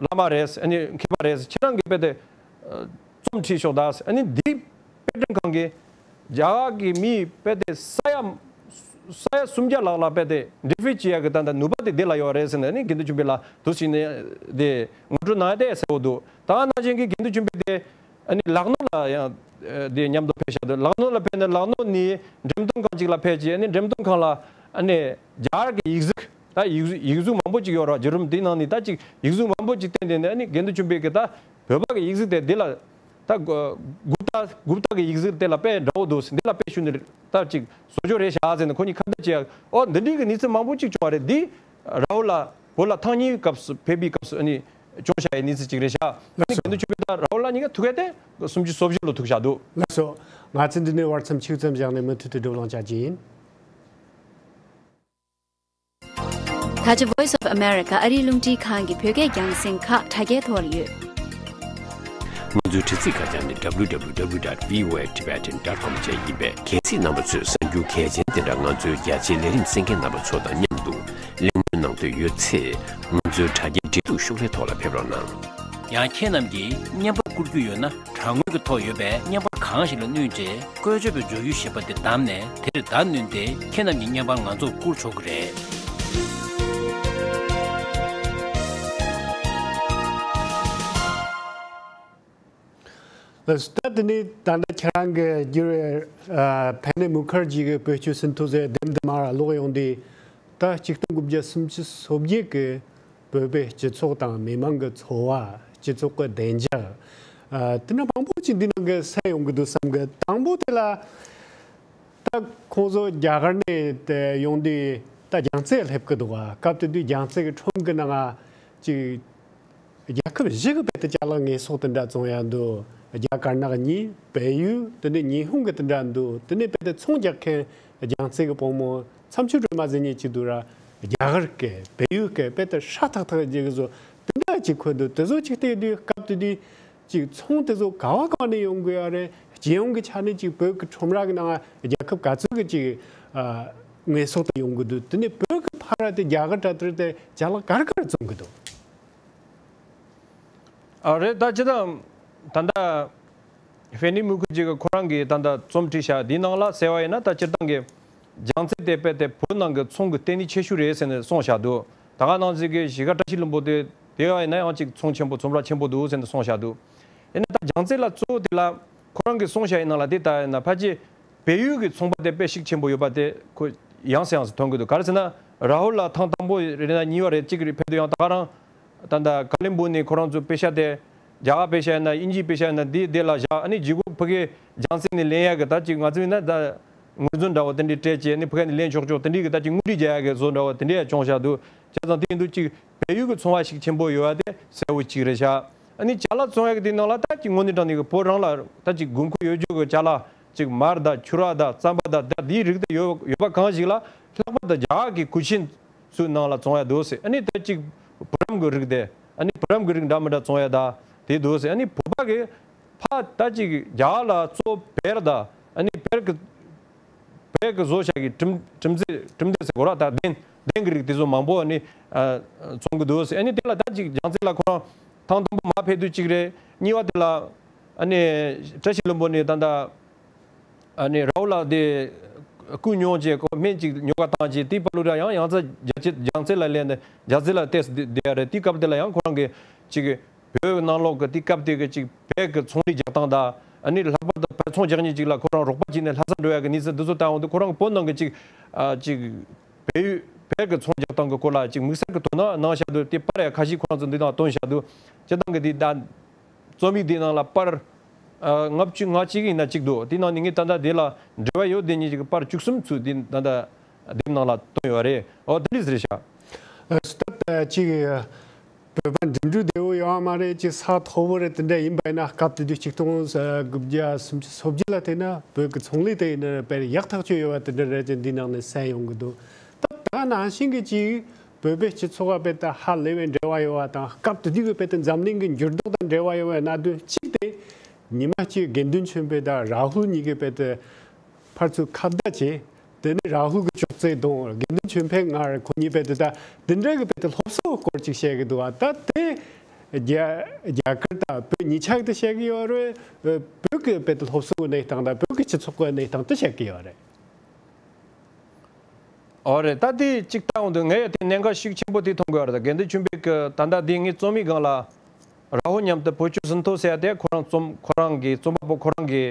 བླ་མ་རེད། ཨ་ནི་མཁས་པ་རེད། ཁྱེད་རང་གི་དཔེ་དེ་ཨ་རྩོམ་བྲིས་ཤོག་ད། ཨ་ནི་འདི་དཔེ་སྐྲུན་ཁང་གིས་རྒྱ་གར་གྱི་མིའི་དཔེ་དེ་ས་ཡ་ས་ཡ་སུམ་བརྒྱ་ལྷག་ལ་དཔེ་དེ་འགྲེལ་བཤད་བྱེད་ཡག་གི་ད་ལྟ་ནུས་པ་དེ་འདི་ལ་ཡོད་རེད་ཟེར་ནས་ཨ་ནི་དགེ་འདུན་ཆོས་འཕེལ་ལགས་འདུག་སེ་བྱས་ནས་དེ་ངོ་སྤྲོད་གནང་ཡ་དེ་གསལ་པོ་འདུག། ད་ནང་བཞིན་གྱི་དགེ་འདུན་ཆོས་འཕེལ་དེ་ཨ་ནི་ལག་ནང་ལ་ཡང་ཨ་དེ་མཉམ་དུ་ཕེབས་ཤག་འདུག། ལག་ནང་ལ་ཕེབས་ནས་ལག་ནང་ནས་འགྲེམས་སྟོན་ཁང་ཅིག་ལ་ཕེབས་རྗེས་ཨ་ནི་འགྲེམས་སྟོན་ཁང་ལ་ཨ་ནི་རྒྱ་གར་གྱི་ཡིག་གཟུགས། ད་ཡིག་གཟུགས་ཡིག་གཟུགས་མང་པོ་ཅིག་ཡོད་ར། བརྒྱུད་རིམ་དེའི་ནང་ནས་ད་ཅིག་ཡིག་གཟུགས་མང་པོ་ཅིག་བསྟན་ཏེ་ནས་ཨ་ནི་དགེ་འདུན་ཆོས་འཕེལ་གྱིས་ད་བོད་པ་གི་ཡིག་གཟུགས་དེ་འདི་ལ་ད་གུ་གུཔྟ་གུཔྟ་གི་ཡིག་གཟུགས་དེ་ལ་དཔེ་འདྲ་བོ་འདུག། འདི་ལ་དཔེ་ཞུ་ནི་ད་ཅིག་བཟོ་བཅོས་རེད་ཤག་ཟེར་ནས་ཁོ་གཉིས་ཁ་བརྡ་བྱས། ཨོ་འདི་འདྲའི་གི་གནས་ཚུལ་མང་པོ་ཅིག་བྱུང་བ་རེད། འདི་རཱ་ཧུལ་ལ་བོད་ལ་ཐེངས་གཉིས་སྐབས་སུ་ཕེབས་པའི་སྐབས་སུ་ཨ་ནི་བྱུང་བཞག་ཡའི་གནས་ཚུལ་ཅིག་རེད་ཤག། ཨ་ནི་ལགས་སོ། དགེ་འདུན་ཆོས་འཕེལ་དང་རཱ་ཧུལ་ལགས་གཉིས་ཀ་ཐུག་ཡ་དེ་སུམ་ཅུ་སོ་བཞི་ལོ་ཐུག་བཞག་འདུག། ལགས་སོ། ང་ཚོས་འདི་ནས་བར་མཚམས་ཆུང་ཙམ་བཞག་ནས་མུ་མཐུད་དུ་བགྲོ་གླེང་བྱ་རྒྱུ་ཡིན། ད་ཆ་Voice of America ཨ་རིའི་རླུང་འཕྲིན་ཁང་གི་བོད་སྐད་རྒྱང་སྲིང་ཁག་དྲ་རྒྱའི་ཐོག་ལ་ཡོད། ང་ཚོའི་དྲ་ཚིགས་ཁ་བྱང་ནི་W W W dot V O A Tibetan dot com བཅས་ཡིན་པས། གལ་སྲིད་རྣམ་པ་ཚོས་གསར་འགྱུར་གལ་ཆེན་དེ་འདྲ་ང་ཚོའི་རྒྱ་ཆེའི་ལས་རིམ་གསན་མཁན་རྣམ་པ་ཚོ་དང་མཉམ་དུ་གླེང་མོལ་གནང་འདོད་ཡོད་ཚེ། ང་ཚོའི་དྲ་རྒྱའི་འབྲེལ་གཏུག་ཤོག་ལྷེ་ཐོག་ལ་ཕེབས་རོགས་གནང་། ཡང་ཁྱེད་རྣམས་ཀྱིས་བརྙན་པར་བསྐུར་རྒྱུ་ཡོད་ན། དྲ་ངོས་ཀྱི་ཐོག་ཡོད་པའི་བརྙན་པར་གང་ཞིག་ལ་བསྣུན་རྗེས། བཀོལ་སྤྱོད་པའི་བརྗོད་གཞི་ཞེས་པ་དེ་བདམས་ནས། དེར་བརྡ་བསྣུན་ཏེ། ཁྱེད་རྣམས་ཀྱི་བརྙན་པར་ང་ཚོར་བསྐུར་ཆོག་གི་རེད། ལགས་སོ། ད་དེ་ནས་ད་ལྟ་ཁྱེད་རང་གི་བསྒྱུར་བའི་ཨ་ཕེ་ནེ་མུ་ཁར་ཇི་གི་བོད་སྤྱི་ཟིན་ཐོ་ཟེར་དེབ་འདི་མར་ཀློག་ཡོང་དུས། ད་ཆིག་སྟོང་དགུ་བརྒྱ་སུམ་ཅུ་སོ་བརྒྱད་ཀྱི་བོད་པའི་སྤྱི་ཚོགས་དང་མི་མང་གི་འཚོ་བ། སྤྱི་ཚོགས་ཀྱི་བདེ་འཇགས། ཨ་དེ་འདྲ་མང་པོ་ཅིག་འདི་ནང་གི་གསལ་ཡོང་གི་འདུག་བསམ་གི། དང་པོ་དེ་ལ་ད་ཁོང་ཚོ་རྒྱ་གར་ནས་དེ་ཡོང་དུས་ད་རྒྱལ་རྩེ་སླེབས་གི་འདུག་ག། སྐབས་དེ་དུས་རྒྱལ་རྩེ་གི་ཁྲོམ་གི་ནང་ང་ཅིག་རྒྱལ་ཁབ་བཞི་གི་བོད་དུ་ཅ་ལག་དངོས་ཟོག་དེ་འདྲ་བཙོང་ཡ་འདུག། རྒྱ་དཀར་ནག་གཉིས། བལ་ཡུལ། དེ་ནས་ཉི་ཧོང་གི་དེ་འདྲ་འདུག། དེ་ནས་བོད་དུ་ཚོང་རྒྱག་མཁན་རྒྱལ་རྩེ་གི་བུ་མོ་མཚམས་ཆུ་སྒྲོལ་མ་ཟེར་མཁན་ཅིག་འདུག་ར། རྒྱ་གར་གི་བལ་ཡུལ་གི་བོད་དུ་ཧྲ་ཐག་ཐག་རྒྱག་གི་བཟོ་དེ་འདྲ་ཅིག་འཁོད་འདུག། དེ་ཚོ་ཅིག་བལྟས་དུས་སྐབས་དེ་དུས་ཅིག་ཚོང་དེ་ཚོ་ག་བ་ག་བ་ནས་ཡོང་གི་ཡོད་རེད། སྤྱི་ཡོངས་ཀྱི་ཆ་ནས་ཅིག་བོད་ཀྱི་ཁྲོམ་ར་གི་ནང་རྒྱལ་ཁབ་ག་ཚོད་ཀྱི་ཅིག་ཨ་དངོས་ཟོག་དེ་ཡོང་གི་འདུག། དེ་ནས་བོད་ཀྱི་ཕར་ར་དེ་རྒྱ་གར་དྲ་ཐར་དེ་ཅ་ལག་ག་རེ་ག་རེ་བཙོང་གི་འདུག། ཨ་རེད། ད་ཅི་ད་ད་ལྟ་ཧྥེ་ནི་མུ་ཁུ་ཇི་གི་ཁོ་རང་གིས་ད་ལྟ་རྩོམ་བྲིས་བཞག་འདིའི་ནང་ལ་གསལ་བ་ཡིན་ན། ད་སྤྱིར་བཏང་གི་རྒྱལ་རྩེ་དེ་དཔེ་དེ་བོད་ནང་གི་ཚོང་གི་ལྟེ་གནས་ཆེ་ཤོས་རེད་ཟེར་ནས་གསུངས་བཞག་འདུག། ད་ག་ནང་བཞིན་གི་གཞིས་ཀ་བཀྲ་ཤིས་ལྷུན་པོ་དེ་དེ་བ་ཡིན་ན་ཡང་ཅིག་ཚོང་ཆེན་པོ་ཚོང་ར་ཆེན་པོ་འདུག་ཟེར་ནས་གསུངས་བཞག་འདུག། ཡིན་ན་ད་རྒྱལ་རྩེ་ལ་གཙོ་བོ་དེ་ལ་ཁོ་རང་གིས་གསུངས་བཞག་ཡིན་ནང་ལ་དེ་ལྟ་ཡིན་ན་ཕལ་ཆེར་བལ་ཡུལ་གྱི་ཚོང་པ་དེ་དཔེ་ཤུགས་ཆེན་པོ་ཡོད་པ་དེ་ཁོ་ཡང་སེ་ཡང་སེ་མཐོང་གི་འདུག། ག་རེ་ཟེར་ན་རཱ་ཧུལ་ལགས་ཐེངས་དང་པོ་རེད་ན་གཉིས་པ་རེད་གཅིག་རེད་ཕེབས་དུས་ཡང་ད་ག་རང་ད་ལྟ་ཀ་ལིམ་པོང་ནས་ཁོ་རང་ཚོ་པེ་ཤ་དེ་རྒྱ་གར་པེ་ཤ་ཡིན་ན་དབྱིན་ཇིའི་པེ་ཤ་ཡིན་ན་འདི་དེ་ལ་བཞག། ཨ་ནི་བརྗེ་སྒོ་ཕ་གིའི་རྒྱལ་རྩེ་ནས་ལེན་ཡག་གི་ད་ཅིག་ང་ཚོ་ཡིན་ན་ད་ངོས་འཛིན་འདྲ་བོ་དེ་འདྲའི་སྤྲད་བྱས་ཨ་ནི་ཕ་གི་ནས་ལེན་ཆོག་ཆོག་དེ་འདྲའི་གི་ད་ཅིག་དངུལ་རིས་རྒྱག་ཡག་གི་བཟོ་འདྲ་བོ་དེ་འདྲའི་ཡང་བྱུང་བཞག་འདུག། བྱས་ཙང་དེ་ཡིན་དུས་ཅིག་བལ་ཡུལ་གྱི་ཚོང་བ་ཤུགས་ཆེན་པོ་ཡོད་པ་དེ་གསལ་པོ་ཅིག་རེད་བཞག། ཨ་ནི་ཅ་ལག་བཙོང་ཡག་གི་དེ་ནང་ལ་ད་ཅིག་དངོས་གནས་དྲང་གནས་ཀྱི་བོད་རང་ལ་ད་ཅིག་དགོས་མཁོ་ཡོད་རྒྱུ་གི་ཅ་ལག་ཅིག་མར་དང་ཕྱུར་ར་དང་རྩམ་པ་དང་ད་དེའི་རིགས་དེ་ཡོད་ཡོད་པ་གང་ཞིག་ལ་ལྷག་པར་དུ་རྒྱ་གར་གྱི་གུས་ཆེན་ཚོའི་ནང་ལ་བཙོང་ཡག་འདུག་ཟེར། ཨ་ནི་ད་ཅིག་བུ་རམ་གྱི་རིགས་དེ་ཨ་ནི་བུ་རམ་གྱི་རིགས་འདྲ་མི་འདྲ་བཙོང་ཡག་ད་དེ་འདུག་ཟེར། ཨ་ནི་བོད་པ་གི་ཕ་ད་ཅིག་རྒྱ་གར་ལ་གཙོ་བོ་བེར་དང་ཨ་ནི་བེར་གྱི་བོད་ཀྱི་བཟོ་བྱ་གི་གྲུབ་གྲུབ་རྫས་གྲུབ་འབྲས་ཟེར་དགོས་ར། ད་གདན་གདན་གྱི་རིགས་དེ་ཚོ་མང་པོ་ནི་ཨ་བཙོང་གི་འདུག་ཟེར། ཨ་ནི་དེ་ལ་ད་ཅིག་རྒྱལ་རྩེ་ལ་ཁོ་རང་ཐེངས་དང་པོ་མར་ཕེབས་དུས་གཅིག་རེད། གཉིས་པ་དེ་ལ་ཨ་ནི་བཀྲ་ཤིས་ལྷུན་པོ་ནས་ད་ལྟ་ཨ་ནི་རཱ་ཧུལ་ལགས་དེ་སྐུ་ཉོན་བྱས་ཁོ་སྨན་ཅིག་ཉོ་ག་བཏང་རྗེས་དེའི་བར་ལུགས་ལ་ཡང་ཡང་རྩེ་རྒྱལ་རྩེ་རྒྱལ་རྩེ་ལ་སླེབས་ནས་རྒྱལ་རྩེ་ལ་ཏོག་ཙམ་བསྡད་ཡ་རེད། དེའི་སྐབས་དེ་ལ་ཡང་ཁོ་རང་གིས་ཅིག་བོད་ནང་ལོགས་ཀྱི་དེའི་སྐབས་དེ་གི་ཅིག་བོད་ཀྱི་ཚོང་ལས་རྒྱག་སྟངས་དང་ཨ་ནི་ལྷག་པར་དུ་བོད་ཚོང་རྒྱག་མཁན་ཅིག་ལ་ཁོ་རང་རོགས་པ་བྱས་ནས་ལྷ་ས་འགྲོ་ཡག་གི་གནས་ཚུལ་འདི་ཚོ་བལྟ་འོང་དུས་ཁོ་རང་གི་བོད་ནང་གི་ཅིག་ཨ་ཅིག་བལ་ཡུལ་བོད་ཀྱི་ཚོང་རྒྱག་སྟངས་ཀྱི་སྐོར་ལ་ཅིག་དམིགས་བསལ་གྱི་དོ་སྣང་གནང་བཞག་འདུག། དེ་པར་ཡང་ཁ་ཤས་ཁོ་རང་ཚོ་འདི་ནང་བཏོན་བཞག་འདུག། སྤྱིར་བཏང་གི་དེ་ད་རྩོམ་ཡིག་དེའི་ནང་ལ་པར་ཨ་ལྔ་བཅུ་ང་གཅིག་ཡིན་ན་གཅིག་འདུག། དེའི་ནང་ནས་ངས་ད་ལྟ་དེ་ལ་འབྲེལ་བ་ཡོད་དེ་ཉིད་ཅིག་གི་པར་བཅུ་གསུམ་ཚུད་དེ་ད་ལྟ་དེབ་ནང་ལ་བཏོན་ཡོད་རེད། འོ་དེ་འདྲ་ཟེར་ཤག། ཨ་སྟབས་ཅིག་བོད་པ་འགྲིམ་འགྲུལ་བདེ་བོ་ཡོད་མ་རེད། ཅིག་ས་མཐོ་པོ་རེད། དེ་འདྲ་ཡིན་པ་ཡིན་ན་སྐབས་དེ་དུས་ཆིག་སྟོང་དགུ་བརྒྱ་སུམ་ཅུ་སོ་བརྒྱད་ལ་བལྟས་ན་བོད་ཀྱི་ཚོང་ལས་དེ་ཡིན་ན་དཔེ་ཡག་ཐག་ཆོད་ཡོད་པ་དེ་འདྲ་རེད་ཅེས་འདིའི་ནང་ནས་གསལ་ཡོང་གི་འདུག། ད་ད་ནང་བཞིན་གྱི་ཅིག་བོད་པའི་སྤྱི་ཚོགས་ཀ་དཔེ་ད་ཧ་ལས་པའི་འབྲེལ་བ་ཡོད་པ་དང་སྐབས་དེ་དུས་ཀྱི་དཔེ་ད་འཛམ་གླིང་གི་འགྱུར་ལྡོག་དང་འབྲེལ་བ་ཡོད་པའི་གནད་དོན་གཅིག་དེ་ཉི་མ་གཅིག་དགེ་འདུན་ཆོས་འཕེལ་དང་རཱ་ཧུལ་གཉིས་ཀྱིས་དཔེ་ད་ཕར་ཚུར་ཁ་བརྡ་བྱས། དེ་ནས་རཱ་ཧུལ་གྱིས་ཅོག་ སྲས་དང་དགེ་འདུན་ཆོས་འཕེལ་སྔར་ཁོ་གཉིས་རྦད་དེ་ད་འདི་འདྲ་གི་རྦད་དེ་སློབ་གསོའི་སྐོར་ཅིག་བཤད་གི་འདུག་བ། ད་དེ་རྒྱ་རྒྱ་གར་དང་བོད་གཉིས་ཆ་གི་དེ་བཤད་གི་ཡོད་རེད། བོད་ཀྱི་རྦད་དེ་སློབ་གསོའི་གནས་སྟངས་དང་བོད་ཀྱི་སྤྱི་ཚོགས་ཀྱི་གནས་སྟངས་དེ་བཤད་གི་ཡོད་རེད། ཨོ་རེད། ད་དེ་གཅིག་ལྟ་འོང་དུས་ངས་དེ་གནད་འགག་ཤུགས་ཆེན་པོ་དེ་མཐོང་གི་ཡོད་རེད། དགེ་འདུན་ཆོས་འཕེལ་གྱི་ད་ལྟ་དེ་ངའི་རྩོམ་ཡིག་སྒང་ལ་རཱ་ཧུལ་མཉམ་དུ་བོད་ཆོས་ཟིན་ཐོ་ཟེར་ཡ་དེ་ཁོ་རང་རྩོམ་ཁོ་རང་གི་རྩོམ་པ་པོ་ཁོ་རང་གི་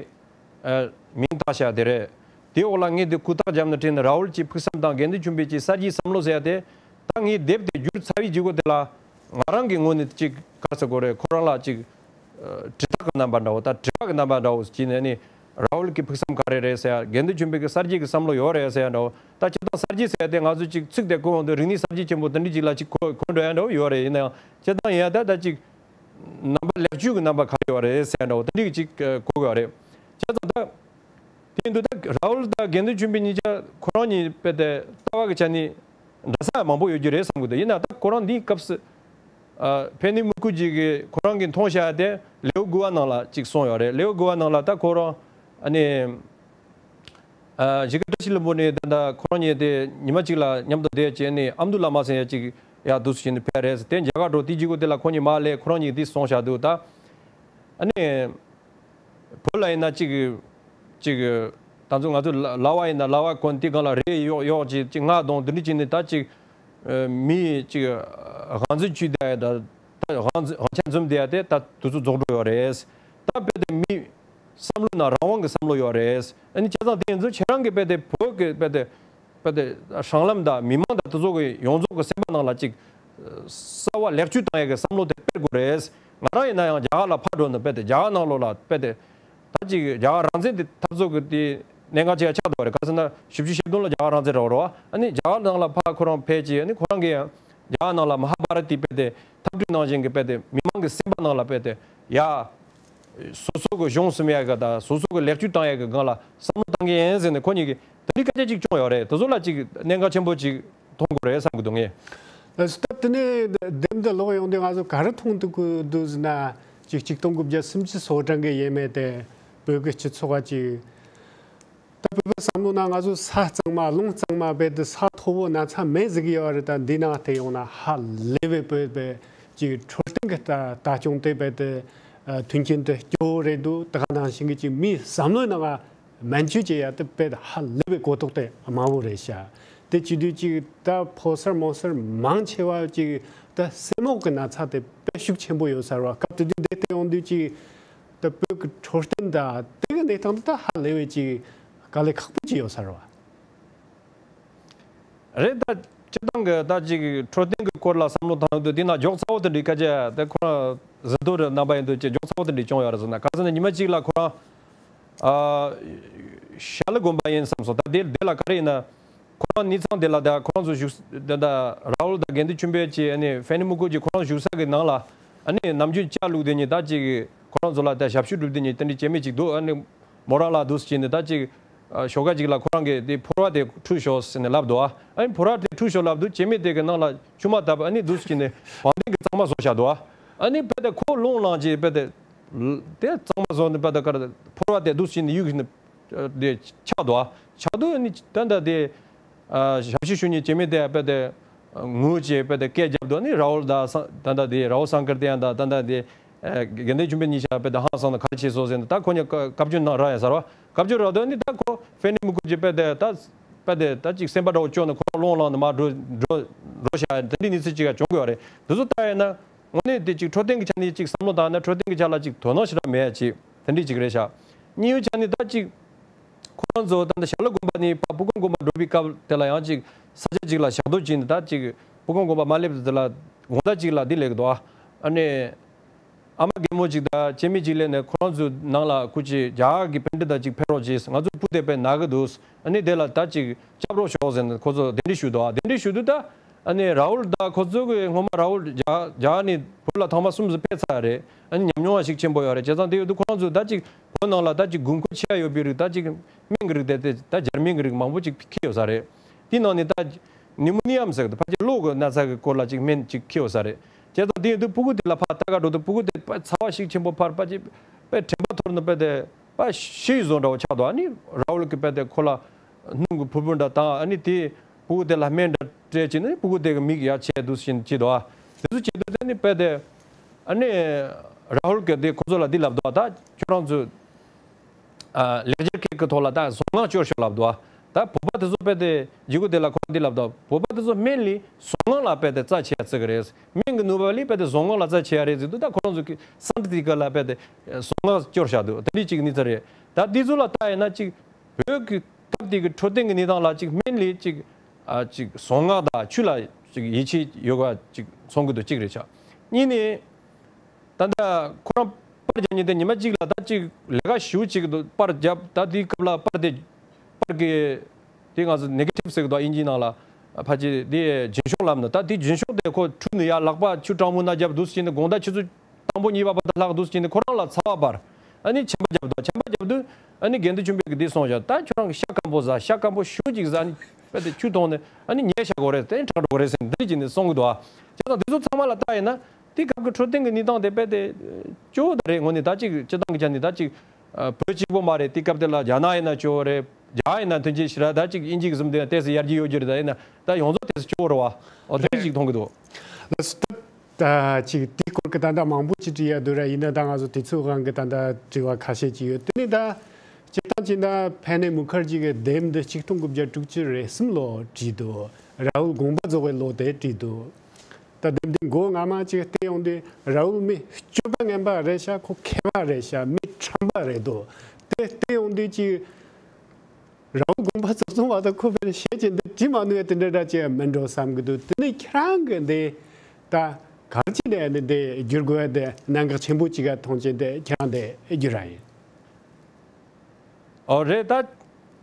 ཨ་མིང་བཏགས་བཞག་དེ་རེད། དེའི་འོག་ལ་ངས་དེ་ཀུ་ཐག་བརྒྱབ་ནས་བྲིས་ནས་རཱ་ཧུལ་གྱི་ཕུགས་བསམ་དང་དགེ་འདུན་ཆོས་འཕེལ་གྱི་གསར་བརྗེའི་བསམ་བློ་ཟེར་ཡ་དེ། ད་ངས་དེབ་དེ་བསྒྱུར་ཚར་བའི་རྗེས་སྒོ་དེ་ལ་ང་རང་གི་ངོས་ནས་ཅིག་ག་རེ་ཟེར་དགོས་རེད། ཁོ་རང་ལ་ཅིག་ཨ་དྲི་རྟགས་ཀྱི་རྣམ་པ་འདྲ་བོ། ད་དྲི་བ་གི་རྣམ་པ་འདྲ་བོ་བྱས་ནས་ནི། རཱ་ཧུལ་གྱི་ཕུགས་བསམ་ག་རེ་རེད་ཟེར་ཡ། དགེ་འདུན་ཆོས་འཕེལ་གྱི་གསར་བརྗེ་གི་བསམ་བློ་ཡོད་རེད་ཟེར་ཡ་འདྲ་བོ། ད་སྤྱིར་བཏང་གསར་བརྗེ་ཟེར་ཡ་དེ་ང་ཚོ་ཅིག་ཚིག་དེ་གོ་འོང་དུས་རིག་གནས་གསར་བརྗེ་ཆེན་པོ་དེ་འདྲ་ཅིག་ལ་ཅིག་གོ་གོ་འགྲོ་ཡ་འདྲ་བོ་ཡོད་རེད། ཡིན་ན་ཡང་སྤྱིར་བཏང་ཡིན་ཡ་ད་ད་ཅིག་རྣམ་པ་ལེགས་བཅོས་ཀྱི་རྣམ་པ་ག་རེ་ཡོད་རེད་ཟེར་ཡ་འདྲ་བོ་དེ་འདྲ་ཅིག་གོ་དགོས་པ་རེད། བྱས་ཙང་ད་དེ་ཡིན་དུས་ད་རཱ་ཧུལ་དང་དགེ་འདུན་ཆོས་འཕེལ་གཉིས་ཆ་ཁོ་རང་གཉིས་རྦད་དེ་ལྟ་བ་གི་ཆ་ནས་འདྲ་ས་མང་པོ་ཡོད་རྒྱུ་རེད་བསམ་གི་འདུག་ཡིན་ན་ད་ཁོ་རང་འདིའི་སྐབས་སུ། ཨ་ཕེ་ནི་མུ་ཁུ་ཇི་གིས་ཁོ་རང་གིས་མཐོང་བཞག་དེ་ལེའུ་དགུ་བ་ནང་ལ་ཅིག་གསུངས་ཡོད་རེད། ལེའུ་དགུ་བ་ནང་ལ་ད་ཁོ་རང་ཨ་ནི་ཨ་གཞིས་ཀ་བཀྲ་ཤིས་ལྷུན་པོ་ནས་ད་ད་ཁོ་རང་གཉིས་དེ་ཉི་མ་གཅིག་ལ་མཉམ་དུ་བསྡད་བྱས་ནས་ཨ་མདོ་བླ་མ་ཟེར་ཡ་ཅིག་ཡར་འདུག་སེ་བྱས་ནས་ཕེབས་རེད་ཟེར། དེ་མཇལ་ཁ་འགྲོ་དེའི་རྗེས་སྒོ་དེ་ལ་ཁོ་གཉིས་མར་སླེབས། ཁོ་རང་གཉིས་དེ་གསུངས་བཞག་འདུག་ད་ཨ་ནི། བོད་ལ་ཡིན་ན་གཅིག་གཅིག་ད་ཚོ་ང་ཚོ་ལ་ལ་བ་ཡིན་ན་ལ་བ་གོན་དེ་སྒང་ལ་རས་གཡོག་གཡོག་ཅིག་གཅིག་སྔགས་གདོང་དེ་འདྲ་བྱས་ནས་ད་གཅིག་ཨ་མི་གཅིག་དབང་འཛིན་བྱས་བསྡད་ཡ། ད་ད་དབང་འཛིན་དབང་ཆ་འཛིན་བསྡད་ཡ་དེ་ད་དུས་ཚོད་རྫོགས་འགྲོ་ཡོད་རེད། ད་རྦད་དེ་མི་བསམ་བློ་ནང་རང་དབང་གི་བསམ་བློ་ཡོད་རེད། ཨ་ནི་བྱས་ཙང་དེ་ཡིན་ཚུལ་ཁྱེད་རང་གིས་རྦད་དེ་བོད་ཀྱི་རྦད་དེ་རྦད་དེ་སྲང་ལམ་དང་མི་མང་དང་དེ་ཚོ་གི་ཡོངས་རྫོགས་ཀྱི་སེམས་པ་ནང་ལ་ཅིག་གསར་བ་ལེགས་བཅོས་བཏང་ཡས་ཀྱི་བསམ་བློ་དེ་སྤེལ་དགོས་རེད། ང་རང་ཡིན་ན་ཡང་རྒྱ་གར་ལ་ཕར་འགྲོ་ནས་རྦད་དེ་རྒྱ་གར་ནང་ལོགས་ལ་རྦད་དེ་ད་ཅིག་རྒྱ་གར་རང་བཙན་དེ་འཐབ་རྩོད་ཀྱི་དེ་གནད་འགག་ཅིག་ཆགས་འདུག་བ་རེད། ག་ཟེར་ན་བཞི་བཅུ་ཞེ་བདུན་ལ་རྒྱ་གར་རང་བཙན་རག་རོགས། ཨ་ནི་རྒྱ་གར་ནང་ལ་ཕར་ཁོ་རང་ཕེབས་ཀྱིས་ཨ་ནི་ཁོ་རང་གིས་ཡང་རྒྱ་གར་ནང་ལ་མ་ཧཱ་བྷ་ར་ཏི་རྦད་དེ་འཐབ་རྩོད་ནང་བཞིན་གྱི་རྦད་དེ་མི་མང་གི་སེམས་པ་ནང་ལ་རྦད་དེ་ཡ། སོ་སོ་གི་གཞུང་སིམ་ཡ་གི་དང་སོ་སོ་གི་ལེགས་བཅོས་བཏང་ཡ་གི་སྒང་ལ་བསམ་བློ་བཏང་གི་ཡིན་ཟེར་ནས་ཁོ་གཉིས་ཀྱིས་དེ་འདྲའི་སྐད་ཆ་ཅིག་བྱུང་ཡོད་རེད། དེ་ཚོ་ལ་ཅིག་གནད་འགག་ཆེན་པོ་ཅིག་མཐོང་དགོས་རེད་བསམ་གི་འདུག་ངས། སྟབས་དེ་ནས་འདེམས་དེ་ལོག་ཡོང་དུས་ང་ཚོ་ག་རེ་མཐོང་ཐུབ་ཀྱི་འདུག་ཟེར་ན། ཅིག་གཅིག་སྟོང་དགུ་བརྒྱ་སུམ་ཅུ་སོ་གྲངས་ཀྱི་ཡས་མས་དེ་བོད་ཀྱི་སྤྱི་ཚོགས་ཀ་ཅིག་ད་བོད་པ་བསམ་བློ་ན་ང་ཚོ་ས་གཙང་མ་རླུང་གཙང་མ་རྦད་དེ་ས་མཐོ་པོ་ན་ཚ་མེད་ཟེར་གི་ཡོད་རེད། ད་འདི་ནང་དེ་ཡོང་ན་ཧ་ལས་པའི་བོད་པའི་ཅིག་འཕྲོད་བསྟེན་གྱི་ལྟ་ལྟ་སྐྱོང་དེ་རྦད་དེ་ཨ་མཐུན་རྐྱེན་དེ་སྐྱོ་བོ་རེད་འདུག་ད་ག་ནང་བཞིན་གྱི་ཅིག་མིའི་བསམ་བློའི་ནང་ང་སྨན་བཅོས་བྱེད་ཡ་དེ་རྦད་དེ་ཧ་ལས་པའི་གོ་རྟོགས་དེ་དམའ་བོ་རེད་ཤག་དེ་བྱེད་དུས་ཅིག་ད་ཕོ་གསར་མོ་གསར་མང་ཆེ་བ་ཅིག་ད་སེན་མོག་གི་ན་ཚ་དེ་དཔེ་ཤུགས་ཆེན་པོ་ཡོད་ས་རེད་བ། སྐབས་དེ་དུས་འདི་ལྟ་ཡོང་དུས་ཅིག་ད་བོད་ཀྱི་འཕྲོད་བསྟེན་དང་དེ་གི་གནས་སྟངས་དེ་ད་ཧ་ལས་པའི་ཅིག་དཀའ་ལས་ཁག་པོ་ཅིག་ཡོད་ས་རེད་བ། རེད། ད་སྤྱིར་བཏང་གི་ད་ཅིག་འཕྲོད་བསྟེན་གྱི་སྐོར་ལ་བསམ་བློ་བཏང་ཡོང་དུས་དེ་ན་མགྱོགས་ཚ་བོ་དེ་འདྲའི་སྐད་ཆ་དེ་ཁོ་རང་ཟིན་ཐོ་རེ་རྣམ་པ་ཡིན་དུས་ཅིག་མགྱོགས་ཚ་བོ་དེ་འདྲའི་བྱུང་ཡོད་རེད་ཟེར་ན། ག་ཟེར་ན་ཉི་མ་གཅིག་ལ་ཁོ་རང་ཨ་ཞྭ་ལུ་དགོན་པ་ཡིན་བསམ་སོང་། ད་དེ་དེ་ལ་ག་རེ་ཡིན་ན། ཁོ་རང་གནས་ཚང་དེ་ལ་ད་ཁོ་རང་ཚོ་བཞུགས་ད་ད་རཱ་ཧུལ་དང་དགེ་འདུན་ཆོས་འཕེལ་གྱི་ཨ་ནི་ཕེ་ནི་མུ་ཁུ་ཇི་ཁོ་རང་བཞུགས་ས་གི་ནང་ལ་ཨ་ནི་ནམ་རྒྱུན་ཇ་བླུགས་དེ་ཉིད་ད་ཅིག་ཁོ་རང་ཚོ་ལ་ད་ཞབས་ཞུ་སྒྲུབ་དེ་ཉིད་དེ་འདྲའི་སྐྱེ་དམན་ཅིག་འདུག་ཨ་ནི་མོ་རང་ལ་འདུག་སེ་བྱས་ནས་ད་ཅིག་ཨ་ཞོགས་ཀ་ཅིག་ལ་ཁོ་རང་གིས་དེ་ཕོར་བ་དེ་འཁྲུད་ཤོག་ཟེར་ནས་ལབ་འདུག་ཨ་ནི་ཕོར་བ་དེ་འཁྲུད་ཤོག་ལབ་འདུག་སྐྱེ་དམན་དེ་གི་ནང་ལ་ཆུ་མ་བཏབ་ཨ་ནི་འདུག་སེ་བྱས་ནས་བང་ལྡན་གྱི་གཙང་མ་བཟོ་བཞག་འདུག་ཨ་ནི་དཔེ་དེ་ཁོ་རླུང་ལངས་ཀྱིས་དཔེ་དེ་དེ་གཙང་མ་བཟོ་ནས་དཔེ་དེ་ཀར་ཕོར་བ་དེ་འདུག་སེ་བྱས་ནས་གཡུགས་ནས། དེ་ཆགས་འདུག་ཨ། ཆགས་དུས་ནི་ད་ལྟ་དེ་ཨ་ཞབས་ཞུ་ཞུ་མཁན་སྐྱེ་དམན་དེ་དཔེ་དེ་ངུ་བྱས་དཔེ་དེ་སྐད་རྒྱབ་འདུག་ནི་རཱ་ཧུལ་དང་ས་ད་ལྟ་དེ་རཱ་ཧུལ་སང་ཀར་དེ་ཡང་ད་ད་ལྟ་དེ་ཨ་དགེ་འདུན་ཆོས་འཕེལ་གཉིས་ཆ་དཔེ་དེ་ཧང་སང་ནས་ག་རེ་བྱས་སོང་ཟེར་ནས་ད་ཁོ་གཉིས་བཀའ་བཀའ་བཀྱོན་གནང་རག་ཡ་ཟེར་བ། བཀའ་བཀྱོན་རག་དུས་ནི་ད་ཁོ་ཕེ་ནི་མུ་ཁུ་ཇི་དཔེ་དེ་ད་དཔེ་དེ་ད་ཅིག་སེམས་པ་འདྲ་བོ་སྐྱོ་ནས་ཁོ་རང་རླུང་ལངས་ནས་མར་འགྲོ་འགྲོ་འགྲོ་བཞག་དེ་འདྲའི་གནས་ཚུལ་ཅིག་ཡང་བྱུང་དགོས་པ་རེད། འདི་ཚོ་ལྟ་ཡིན་ན། དངོས་གནས་དེ་ཅིག་འཕྲོད་བསྟེན་གྱི་ཆ་ནས་ཅིག་བསམ་བློ་བཏང་ན་འཕྲོད་བསྟེན་གྱི་ཆ་ལ་ཅིག་དོ་སྣང་ཞེ་དྲག་མེད་ཅིག་དེ་འདྲས་ཅིག་རེད་ཤག་གཉིས་ཡོད་ཆ་ནས་ད་ཅིག་ཁོ་རང་ཚོ་ད་ལྟ་ཞྭ་ལུ་དགོན་པ་ནས་ཕར་སྤུ་ཁང་དགོན་པ་འགྲོ་བའི་སྐབས་དེ་ལ་ཡང་ཅིག་ས་ཆ་ཅིག་ལ་ཞག་སྡོད་བྱས་ནས་ད་ཅིག་སྤུ་ཁང་དགོན་པ་མ་སླེབས་དེ་ལ་དགོང་དག་ཅིག་ལ་འདི་ལས་ཀྱི་འདུག་ཨ་ནི་ཨ་མ་རྒན་མོ་ཅིག་དང་སྐྱེ་དམན་ཅིག་སླེབས་ནས་ཁོ་རང་ཚོའི་ནང་ལ་ཁོ་ཅིག་རྒྱ་གར་གྱི་པཎྜི་ཏ་ཅིག་ཕེབས་རོགས་བྱས། ང་ཚོ་བུ་དེ་དཔེ་ན་གི་འདུག་ཨ་ནི་དེ་ལ་ད་ཅིག་སྐྱབས་རོགས་ཞོག་ཟེར་ནས་ཁོ་ཚོ་གདན་འདྲེན་ཞུས་འདུག་ཨ་གདན་འདྲེན་ཞུས་དུས་ད། ཨ་ནི་རཱ་ཧུལ་དང་ཁོ་ཚོ་གི་སྔོན་མ་རཱ་ཧུལ་རྒྱ་རྒྱ་ནས་བོད་ལ་ཐེངས་མ་གསུམ་ཙམ་ཕེབས་ཚར་རེད། ཨ་ནི་ཉམས་མྱོང་ཡང་ཞིག་ཆེན་པོ་ཡོད་རེད། བྱས་ཙང་དེ་ཡོད་དུས་ཁོ་རང་ཚོ་ད་ཅིག་བོད་ནང་ལ་ད་ཅིག་དགོས་མཁོ་ཆེ་ཡ་ཡོད་པའི་རིགས་ད་ཅིག་སྨན་གྱི་རིགས་དེ་དེ་ད་འཇར་མན་གྱི་རིགས་མང་པོ་ཅིག་ཁྱེར་ཡོད་ས་རེད། དེའི་ནང་ནས་ད་ནི་མོ་ནི་ཡམ་ཟེར་གི་ཕལ་ཆེར་གློ་གི་ན་ཚ་གི་སྐོར་ལ་ཅིག་སྨན་ཅིག་ཁྱེར་ཡོད་ས་རེད། བྱས་ཙང་དེ་ཡོད་དུས་སྤུ་གུ་དེ་ལ་ཕར་ལྟ་ག་འགྲོ་དུས་སྤུ་གུ་དེ་དཔེ་ཚ་བ་ཞིག་ཆེན་པོ་ཕར་ཕལ་ཆེར་དཔེ་དྲན་པ་འཐོར་ནས་དཔེ་དེ་དཔེ་ཤི་བཟོ་འདྲ་བོ་ཆགས་འདུག་ཨ་ནི་རཱ་ཧུལ་གྱིས་དཔེ་དེ་ཁོ་ལ། སྣུམ་གྱི་ཕུར་བུ་འདྲ་བཏང་། ཨ་ནི་དེ་ཕྲུ་གུ་དེ་ལ་སྨན་འདྲ་སྤྲད་བྱས་ནས་ཕྲུ་གུ་དེ་གི་མིག་ཡར་ཆེ་འདུག་བཞིན་བྱེད་དོ། དེ་ཚོ་བྱེད་དུས་དེ་ནི་དཔེ་དེ་ཨ་ནི་རཱ་ཧུལ་གྱིས་དེ་ཁོ་ཚོ་ལ་འདི་ལབ་འདུག་ད་ཁྱོད་རང་ཚོས་ཨ་ལེགས་སྦྱར་སྐད་ཀྱི་ཐོག་ལ་ད་གཟུངས་སྔགས་སྐྱོར་ཤོག་ལབ་འདུག་ད་བོད་པ་དེ་ཚོ་དཔེ་དེ་ཇི་གུ་དེ་ལ་ཁོ་འདི་ལབ་འདུག་བོད་པ་དེ་ཚོ་སྨན་ལས་གཟུངས་སྔགས་ལ་དཔེ་དེ་རྩ་ཆེ་ཡ་བརྩི་གི་རེད། སྨན་གྱི་ནུས་པ་ལས་དཔེ་དེ་གཟུངས་སྔགས་ལ་རྩ་ཆེ་ཡ་རེད་ཟེར་དུས། ད་ཁོ་རང་ཚོ་གི་སན་ཏི་ཏི་ཀ་ལ་དཔེ་དེ་གཟུངས་སྔགས་སྐྱོར་བཞག་འདུག་དེ་འདྲའི་ཅིག་གནས་ཚུལ་རེད། ད་དེ་ཚོ་ལ་ལྟ་ཡིན་ན་ཅིག་བོད་ཀྱི་སྐབས་དེ་གི་འཕྲོད་བསྟེན་གྱི་གནས་སྟངས་ལ་ཅིག་སྨན་ལས་ཅིག་ཨ་ཅིག་གཟུངས་སྔགས་དང་ཆོས་ལ་ཅིག་ཡིད་ཆེས་ཡོད་པ་ཅིག་མཚོན་གྱི་འདུག་གཅིག་རེད་ཤག་གཉིས་ནས། ད་ལྟ་ཁོ་རང་པར་རྒྱག་མཁན་དེ་ཉི་མ་གཅིག་ལ་ད་ཅིག་ལས་ཀ་ཞེ་པོ་ཅིག་འདུག་པར་རྒྱབ། ད་དེའི་སྐབས་ལ་པར་དེ་པར་གྱི་དེ་ང་ཚོ་ནེ་གེ་ཊིབ་ཟེར་གི་འདུག་དབྱིན་ཇིའི་ནང་ལ་ཕལ་ཆེར་དེ་རྒྱུན་ཤོག་ལབ་ན། ད་དེ་རྒྱུན་ཤོག་དེ་ཁོ་འཁྲུད་ནས་ཡར་ལག་པ་ཆུ་གྲང་མོ་ན་རྒྱབ་འདུག་ཟེར་ནས་དགོང་དག་ཆུ་ཚོད་དང་པོ་གཉིས་པ་བར་དུ་ལྷག་འདུག་ཟེར་ནས་ཁོ་རང་ལ་ཚ་བ་འབར། ཨ་ནི་མཆིན་པ་རྒྱབ་འདུག་མཆིན་པ་རྒྱབ་དུས་ཨ་ནི་དགེ་འདུན་ཆོས་འཕེལ་གྱིས་འདི་གསུངས་བཞག་ད་ཁྱོད་རང་གི་ཤ་སྐམ་པོ་ཟ། ཤ་སྐམ་པོ་ཞེ་པོ་ཅིག་ཟ་ནི་དཔེ་དེ་ཆུ་བཏུང་ནས་ཨ་ནི་ཉལ་བཞག་དགོས་རེད། དེ་དྲག་འགྲོ་གི་རེད་ཟེར་འདི་འདྲ་ཅིག་ནས་གསུང་གི་འདུག་ཨ། བྱས་ཙང་དེ་ཚོ་ཚང་མ་ལ་ལྟ་ཡིན་ན་དེ་སྐབས་ཀྱི་འཕྲོད་བསྟེན་གྱི་གནས་སྟངས་དེ་དཔེ་དེ་སྐྱོ་བོ་ད་རེད། དངོས་གནས་ད་ཅིག་སྤྱིར་བཏང་གི་ཆ་ནས་ད་ཅིག་ཨ་བོད་གཅིག་པོ་མ་རེད། དེ་སྐབས་དེ་ལ་རྒྱ་ནག་ཡིན་ན་སྐྱོ་བོ་རེད། རྒྱ་གར་ཡིན་ན་ཐོན་སྐྱེད་ཞེ་དྲག་ད་ཅིག་དབྱིན་ཇི་གི་བཟུམ་དེ་ཏོག་ཙམ་ཡར་རྒྱས་ཡོད་རྒྱུ་རེད། ད་ཡིན་ན་ད་ཡོངས་རྫོགས་ཏོག་ཙམ་སྐྱོ་བོ་རེད་བ། འོ་དེ་འདྲ་ཅིག་མཐོང་གི་འདུག་ལགས་སོ། ད་ཅིག་དེའི་སྐོར་གྱི་ད་ལྟ་མང་པོ་ཅིག་དྲི་ཡ་འདུག་ར། ཡིན་ན་ད་ང་ཚོ་དུས་ཚོད་དབང་གིས་ད་ལྟ་དྲི་བ་ཁ་ཤས་ཅིག་ཡོད། དེ་ནས་ད་སྤྱིར་བཏང་བྱས་ན་ཕེ་ནེ་མུ་ཁར་ཇི་གི་དེབ་འདི་ཆིག་སྟོང་དགུ་བརྒྱ་དྲུག་ཅུ་རེ་གསུམ་ལོ་བྲིས་འདུག་རཱ་ཧུལ་དགོངས་པ་རྫོགས་པའི་ལོ་དེ་བྲིས་འདུག་ད་དེབ་འདི་མགོ་སྔ་མ་ཅིག་བལྟས་ཡོང་དུས་རཱ་ཧུལ་མི་སྤྱོད་པ་ངན་པ་རེད་ཤག་ཁོ་མཁས་པ་རེད་ཤག་མི་ཁྲམ་པ་རེད་འདུག་དེ་བལྟས་ཡོང་དུས་ཅིག་རང་དགོངས་པ་རྫོགས་སོང་བ་དང་ཁོ་པའི་ཞེ་ཅན་འདི་བྲིས་མ་ནུས་དེ་འདྲ་འདྲ་ཅིག་མིན་འགྲོ་བསམ་གི་འདུག་དེ་ནས་ཁྱེད་རང་གི་འདི་ད་ག་རེ་བྱས་ནས་ནི་འདི་བསྒྱུར་དགོས་ཡ་དེ་གནད་འགག་ཆེན་པོ་ཅིག་ག་མཐོང་བྱས་འདི་ཁྱེད་རང་འདི་བསྒྱུར་ར་ཡིན། ཨོ་རེད། ད་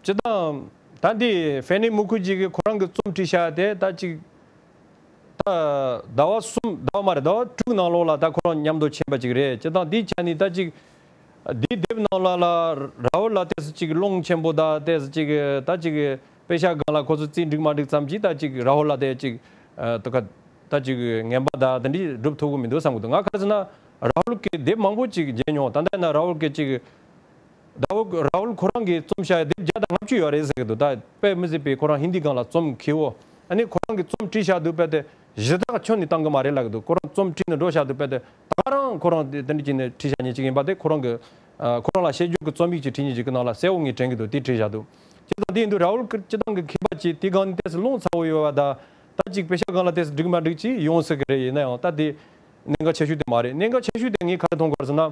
སྤྱིར་བཏང་ད་འདི་ཕེ་ནེ་མུ་ཁུ་ཇི་གི་ཁོ་རང་གི་རྩོམ་བྲིས་བཞག་དེ་ད་ཅིག་ད་ཟླ་བ་གསུམ་ཟླ་བ་མ་རེད། ཟླ་བ་དྲུག་ནང་ལོགས་ལ་ད་ཁོ་རང་མཉམ་དུ་ཕྱིན་པ་ཅིག་རེད། སྤྱིར་བཏང་འདིའི་ཆ་ནས་ད་ཅིག་འདིའི་དེབ་ནང་ལ་ལ་རཱ་ཧུལ་ལ་ཏོག་ཙམ་ཅིག་ཀློང་ཆེན་པོ་དང་ཏོག་ཙམ་ཅིག་ད་ཅིག་དཔེ་ཆ་སྒང་ལ་ཁོ་ཚོ་རྩིས་འགྲིག་མ་འགྲིག་ཙམ་གྱིས་ད་ཅིག་རཱ་ཧུལ་ལ་དེ་ཅིག་ད་ག་ད་ཅིག་ངན་པ་ད་དེ་འདྲས་སྒྲུབ་ཐུབ་ཀྱི་མི་འདུག་བསམ་གྱི་འདུག་ང་ག་རེ་ཟེར་ན་རཱ་ཧུལ་གྱི་དེབ་མང་པོ་ཅིག་མཇལ་མྱོང་། ད་ལྟ་ཡིན་ན་རཱ་ཧུལ་གྱི་ཅིག་ཟླ་བོ་རཱ་ཧུལ་ཁོ་རང་གིས་རྩོམ་བྱ་དེབ་བརྒྱ་དང་ལྔ་བཅུ་ཡོད་རེད་ཟེར་གི་འདུག་ད་དཔེ་མི་སྲིད་པའི་ཁོ་རང་ཧིན་དི་སྒང་ལ་རྩོམ་མཁས་པོ། ཨ་ནི་ཁོ་རང་གིས་རྩོམ་བྲིས་བཞག་དུས་དཔེ་དེ་གཞི་བདག་ཁྱོན་ནས་བཏང་གི་མ་རེད་ལབ་གི་འདུག་ཁོ་རང་རྩོམ་བྲིས་ནས་འགྲོ་བཞག་དུས་དཔེ་དེ་ད་ག་རང་ཁོ་རང་དེ་འདྲ་བྱས་ནས་བྲིས་བཞག་མཁན་ཅིག་ཡིན་པ་དེ་ཁོ་རང་གི་ཨ་ཁོ་རང་ལ་བཤད་རྒྱུ་གི་རྩོམ་ཡིག་ཅིག་བྲིས་མཁན་ཅིག་གི་ནང་ལ་གསལ་བོ་ངས་དྲན་གི་འདུག་དེ་བྲིས་བཞག་འདུག་སྤྱིར་བཏང་དེ་ཡིན་དུས་རཱ་ཧུལ་སྤྱིར་བཏང་གི་མཁས་པ་ཅིག་དེ་སྒང་ནས་ཏོག་ཙམ་ཀློང་ཚ་བོ་ཡོད་པ་དང་ད་ཅིག་དཔེ་ཆ་སྒང་ལ་ཏོག་ཙམ་འགྲིག་མ་འགྲིག་ཅིག་ཡོང་སྲིད་གི་རེད། ཡིན་ན་ཡང་ད་དེ་གནད་འགག་ཆེ་ཤོས་དེ་མ་རེད། གནད་འགག་ཆེ་ཤོས་དེ་ངས་ག་རེ་མཐོང་གི་ཡོད་ཟེར་ན།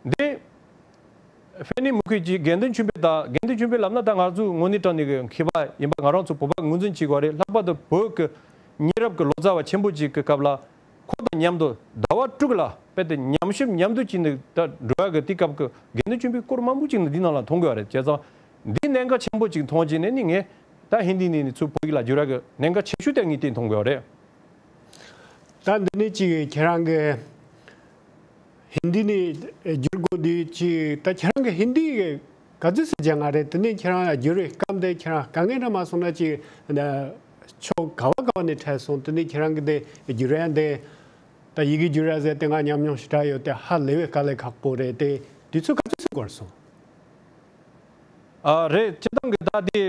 འདི་ཕེ་ནེ་མུ་ཁུ་ཇི་དགེ་འདུན་ཆོས་འཕེལ་དང་། དགེ་འདུན་ཆོས་འཕེལ་ལབ་ན་ད་ང་ཚོས་དངོས་གནས་དྲང་གནས་ཀྱི་མཁས་པ་ཡིན་པ་ང་རང་ཚོ་བོད་པ་ངོས་འཛིན་བྱེད་དགོས་རེད། ལྷག་པར་དུ་བོད་ཀྱི་མྱི་རབས་ཀྱི་ལོ་ཙཱ་བ་ཆེན་པོ་ཅིག་གི་སྐབས་ལ་ཁོ་དང་མཉམ་དུ་ཟླ་བ་དྲུག་ལ་དཔེ་དེ་ཉམས་ཞིབ་མཉམ་དུ་བྱས་ནས་ད་འགྲོ་ཡག་གི་དེ་སྐབས་ཀྱི་དགེ་འདུན་ཆོས་འཕེལ་སྐོར་མང་པོ་ཅིག་ནི་འདི་ནང་ལ་མཐོང་དགོས་པ་རེད། བྱས་ཙང་འདི་གནད་འགག་ཆེན་པོ་ཅིག་མཐོང་རྗེས་ནས་ནི་ངས་ད་ཧིན་དི་ནས་ནི་ཚུར་བོད་ཡིག་ལ་བསྒྱུར་ཡག་གི་གནད་འགག་ཆེ་ཤོས་དེ་ངས་དེ་མཐོང་དགོས་པ་རེད། ད་འདི་ནས་ཅིག་ཁྱེད་རང་གི་ཧིན་དི་ནས་བསྒྱུར་དགོས་དུས་ཅིག་ད་ཁྱེད་རང་གི་ཧིན་དི་གི་ག་ཚོད་ཙམ་སྦྱངས་པ་རེད། དེ་ནས་ཁྱེད་རང་བསྒྱུར་བའི་སྐབས་དེ་ཁྱེད་རང་དཀའ་ངལ་འདྲ་མ་སོང་ན་ཅིག་ཕྱོགས་ག་བ་ག་བ་ནས་འཕྲད་སོང་། དེ་ནས་ཁྱེད་རང་གི་དེ་བསྒྱུར་ཡག་དེ་ད་ཡི་གེ་བསྒྱུར་ཡག་ཟེར་དེ་ང་ཉམས་མྱོང་ཞེ་དྲག་ཡོད་དེ་ཧ་ལས་པའི་དཀའ་ལས་ཁག་པོ་རེད་དེ། དུས་ཚོད་ག་ཚོད་ཙམ་འགོར་སོང་། ཨ་རེད། སྤྱིར་བཏང་གི་ད་དེ་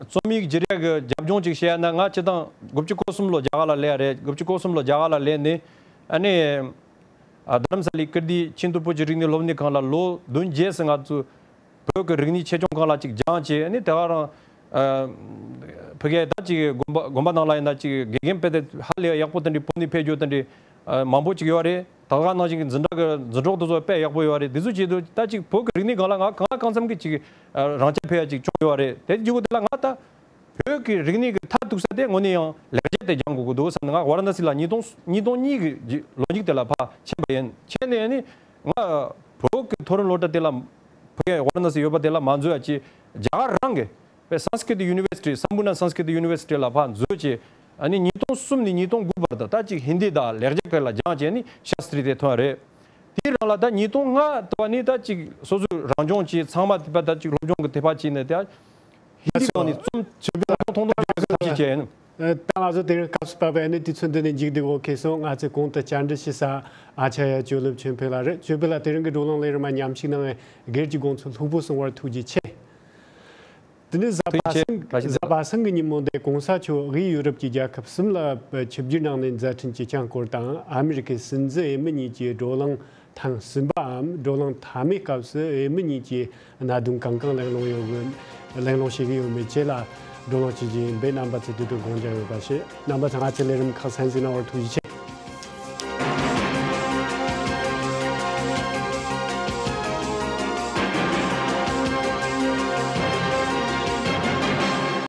རྩོམ་ཡིག་བསྒྱུར་ཡག་གི་རྒྱབ་ལྗོངས་ཅིག་བཤད་ཡ་ན། ང་སྤྱིར་བཏང་དགུ་བཅུ་གོ་གསུམ་ལོ་རྒྱ་གར་ལ་སླེབས་ཡ་རེད། དགུ་བཅུ་གོ་གསུམ་ལོ་རྒྱ་གར་ལ་སླེབས་ནས་ཨ་ནི་ཨ་རྡ་རམ་ས་ལའི་ཀིརྟི་ཆེས་མཐོའི་བོད་ཀྱི་རིག་གནས་སློབ་གཉེར་ཁང་ལ་ལོ་བདུན་རྗེས་སུ་ང་ཚོ་བོད་ཀྱི་རིག་གནས་ཆེད་སྦྱོང་ཁང་ལ་ཅིག་སྦྱངས་བྱས། ཨ་ནི་དེ་ག་རང་ཨ་ཕ་གིའི་ད་ཅིག་དགོན་པ་དགོན་པ་ནང་ལ་ཡིན་ན་ཅིག་དགེ་རྒན་དཔེ་དེ་ཧ་ལས་ཡག་པོ་དེ་འདྲའི་བོད་ནས་ཕེབས་རྒྱུ་དེ་འདྲའི་ཨ་མང་པོ་ཅིག་ཡོད་རེད། ད་ག་ནང་བཞིན་གྱི་འཛིན་གྲྭ་གི་འཛིན་གྲོགས་དེ་ཚོ་དཔེ་ཡག་པོ་ཡོད་རེད། དེ་ཚོ་བྱེད་དུས་ད་ཅིག་བོད་ཀྱི་རིག་གནས་སྒང་ལ་ང་གང་ལ་གང་འཚམ་གྱི་ཅིག་ཨ་རང་རྐྱ་འཕེར་ཡ་ཅིག་བྱུང་ཡོད་རེད། དེ་བརྒྱུད་དེ་ལ་ང་ད་བོད་ཀྱི་རིག་གནས་ཀྱི་མཐར་ཐུག་ས་དེ་དངོས་གནས་ཡང་ལེགས་སྦྱར་དེ་སྦྱང་དགོས་ཀྱི་འདུག་བསམ་ནས། ང་ཝཱ་ར་ཎ་སི་ལ་ཉིས་སྟོང་ཉིས་སྟོང་གཉིས་ཀྱི་ལོ་མཇུག་དེ་ལ་ཕར་ཕྱིན་པ་ཡིན། ཕྱིན་ནས་ནི་ང་བོད་ཀྱི་མཐོ་རིམ་སློབ་གྲྭ་དེ་ལ་ཕ་གིའི་ཝཱ་ར་ཎ་སི་ཡོད་པ་དེ་ལ་མ་འཛུལ་ཡ་ཅིག་རྒྱ་གར་རང་གི་པའི་Sanskrit University Sambhuna Sanskrit University ལ་ཕར་འཛུལ་བྱས། ཨ་ནི་ཉིས་སྟོང་གསུམ་ནས་ཉིས་སྟོང་དགུ་བར་དུ་ད་ཅིག་ཧིན་དི་དང་ལེགས་སྦྱར་སྐད་ལ་སྦྱངས་བྱས་ནས་ཤཱསྟྲི་དེ་ཐོན་རེད། དེའི་རིང་ལ་ད་ཉིས་སྟོང་ལྔ་དུ་བ་ནས་ད་ཅིག་སོ་སོའི་རང་སྦྱོང་བྱས། ཚང་མ་དེ་ད་ཅིག་སློབ་སྦྱོང་གི་ཐད་པ་བྱས་ནས་ད་ཧིན་དི་སྒང་ནས་རྩོམ་ཐུང་ཐུང་བསྒྱུར་ཡག་གི་ཐབས་ཤེས་བྱས་ཡིན། ད་ང་ཚོ་དེ་རིང་སྐབས་སུ་བབས་པའི་ཨ་ནི་དུས་ཚོད་འདི་ནས་མཇུག་བསྡུ་དགོས་ཁེལ་སོང་། ང་ཚོའི་གོང་དུ་བཅར་འདྲི་ཞུ་ས་ཨ་ཅཱརྱ་ཇོ་ལེབ་ཆོས་འཕེལ་ལགས་རེད། ཇོ་ལེབ་ལགས་དེ་རིང་གི་བགྲོ་གླེང་ལས་རིམ་མ་མཉམ་ཞུགས་གནང་བའི་སྒེར་གྱི་དགོངས་ཚུལ་ལྷུག་པོ་གསུང་བར་ཐུགས་རྗེ་ཆེ། དེ་ནས་གཟའ་པ་སངས་གཟའ་པ་སངས་ཀྱི་ཉིན་མོ་འདི་གོང་ས་མཆོག་དབུས་ཡུ་རོབ་ཀྱི་རྒྱལ་ཁབ་གསུམ་ལ་ཆིབས་བསྒྱུར་གནང་ནས་མཛད་འཕྲིན་ཇེ་ཆེར་བསྐྱོར་དང་། ཨ་མི་རི་ཀའི་སྲིད་འཛིན་འོས་མི་གཉིས་ཀྱི་བགྲོ་གླེང་ཐེངས་གསུམ་པའམ་བགྲོ་གླེང་མཐའ་མའི་སྐབས་སུ་འོས་མི་གཉིས་ཀྱིས་གནད་དོན་གང་གང་གླེང་སློང་ཡོད་གླེང་སློང་བྱེད་ཀྱི་ཡོད་མེད་བཅས་ལ་བགྲོ་གླེང་བྱེད་ཀྱི་ཡིན་པས། རྣམ་པ་ཚོས་དུས་དང་དགོངས་འཇགས་ཡོད་པ་ཞུ། རྣམ་པ་ཚོས་ང་ཚོའི་ལས་རིམ་ཁག་གསན་གཟིགས་གནང་བར་ཐུགས་རྗེ་ཆེ།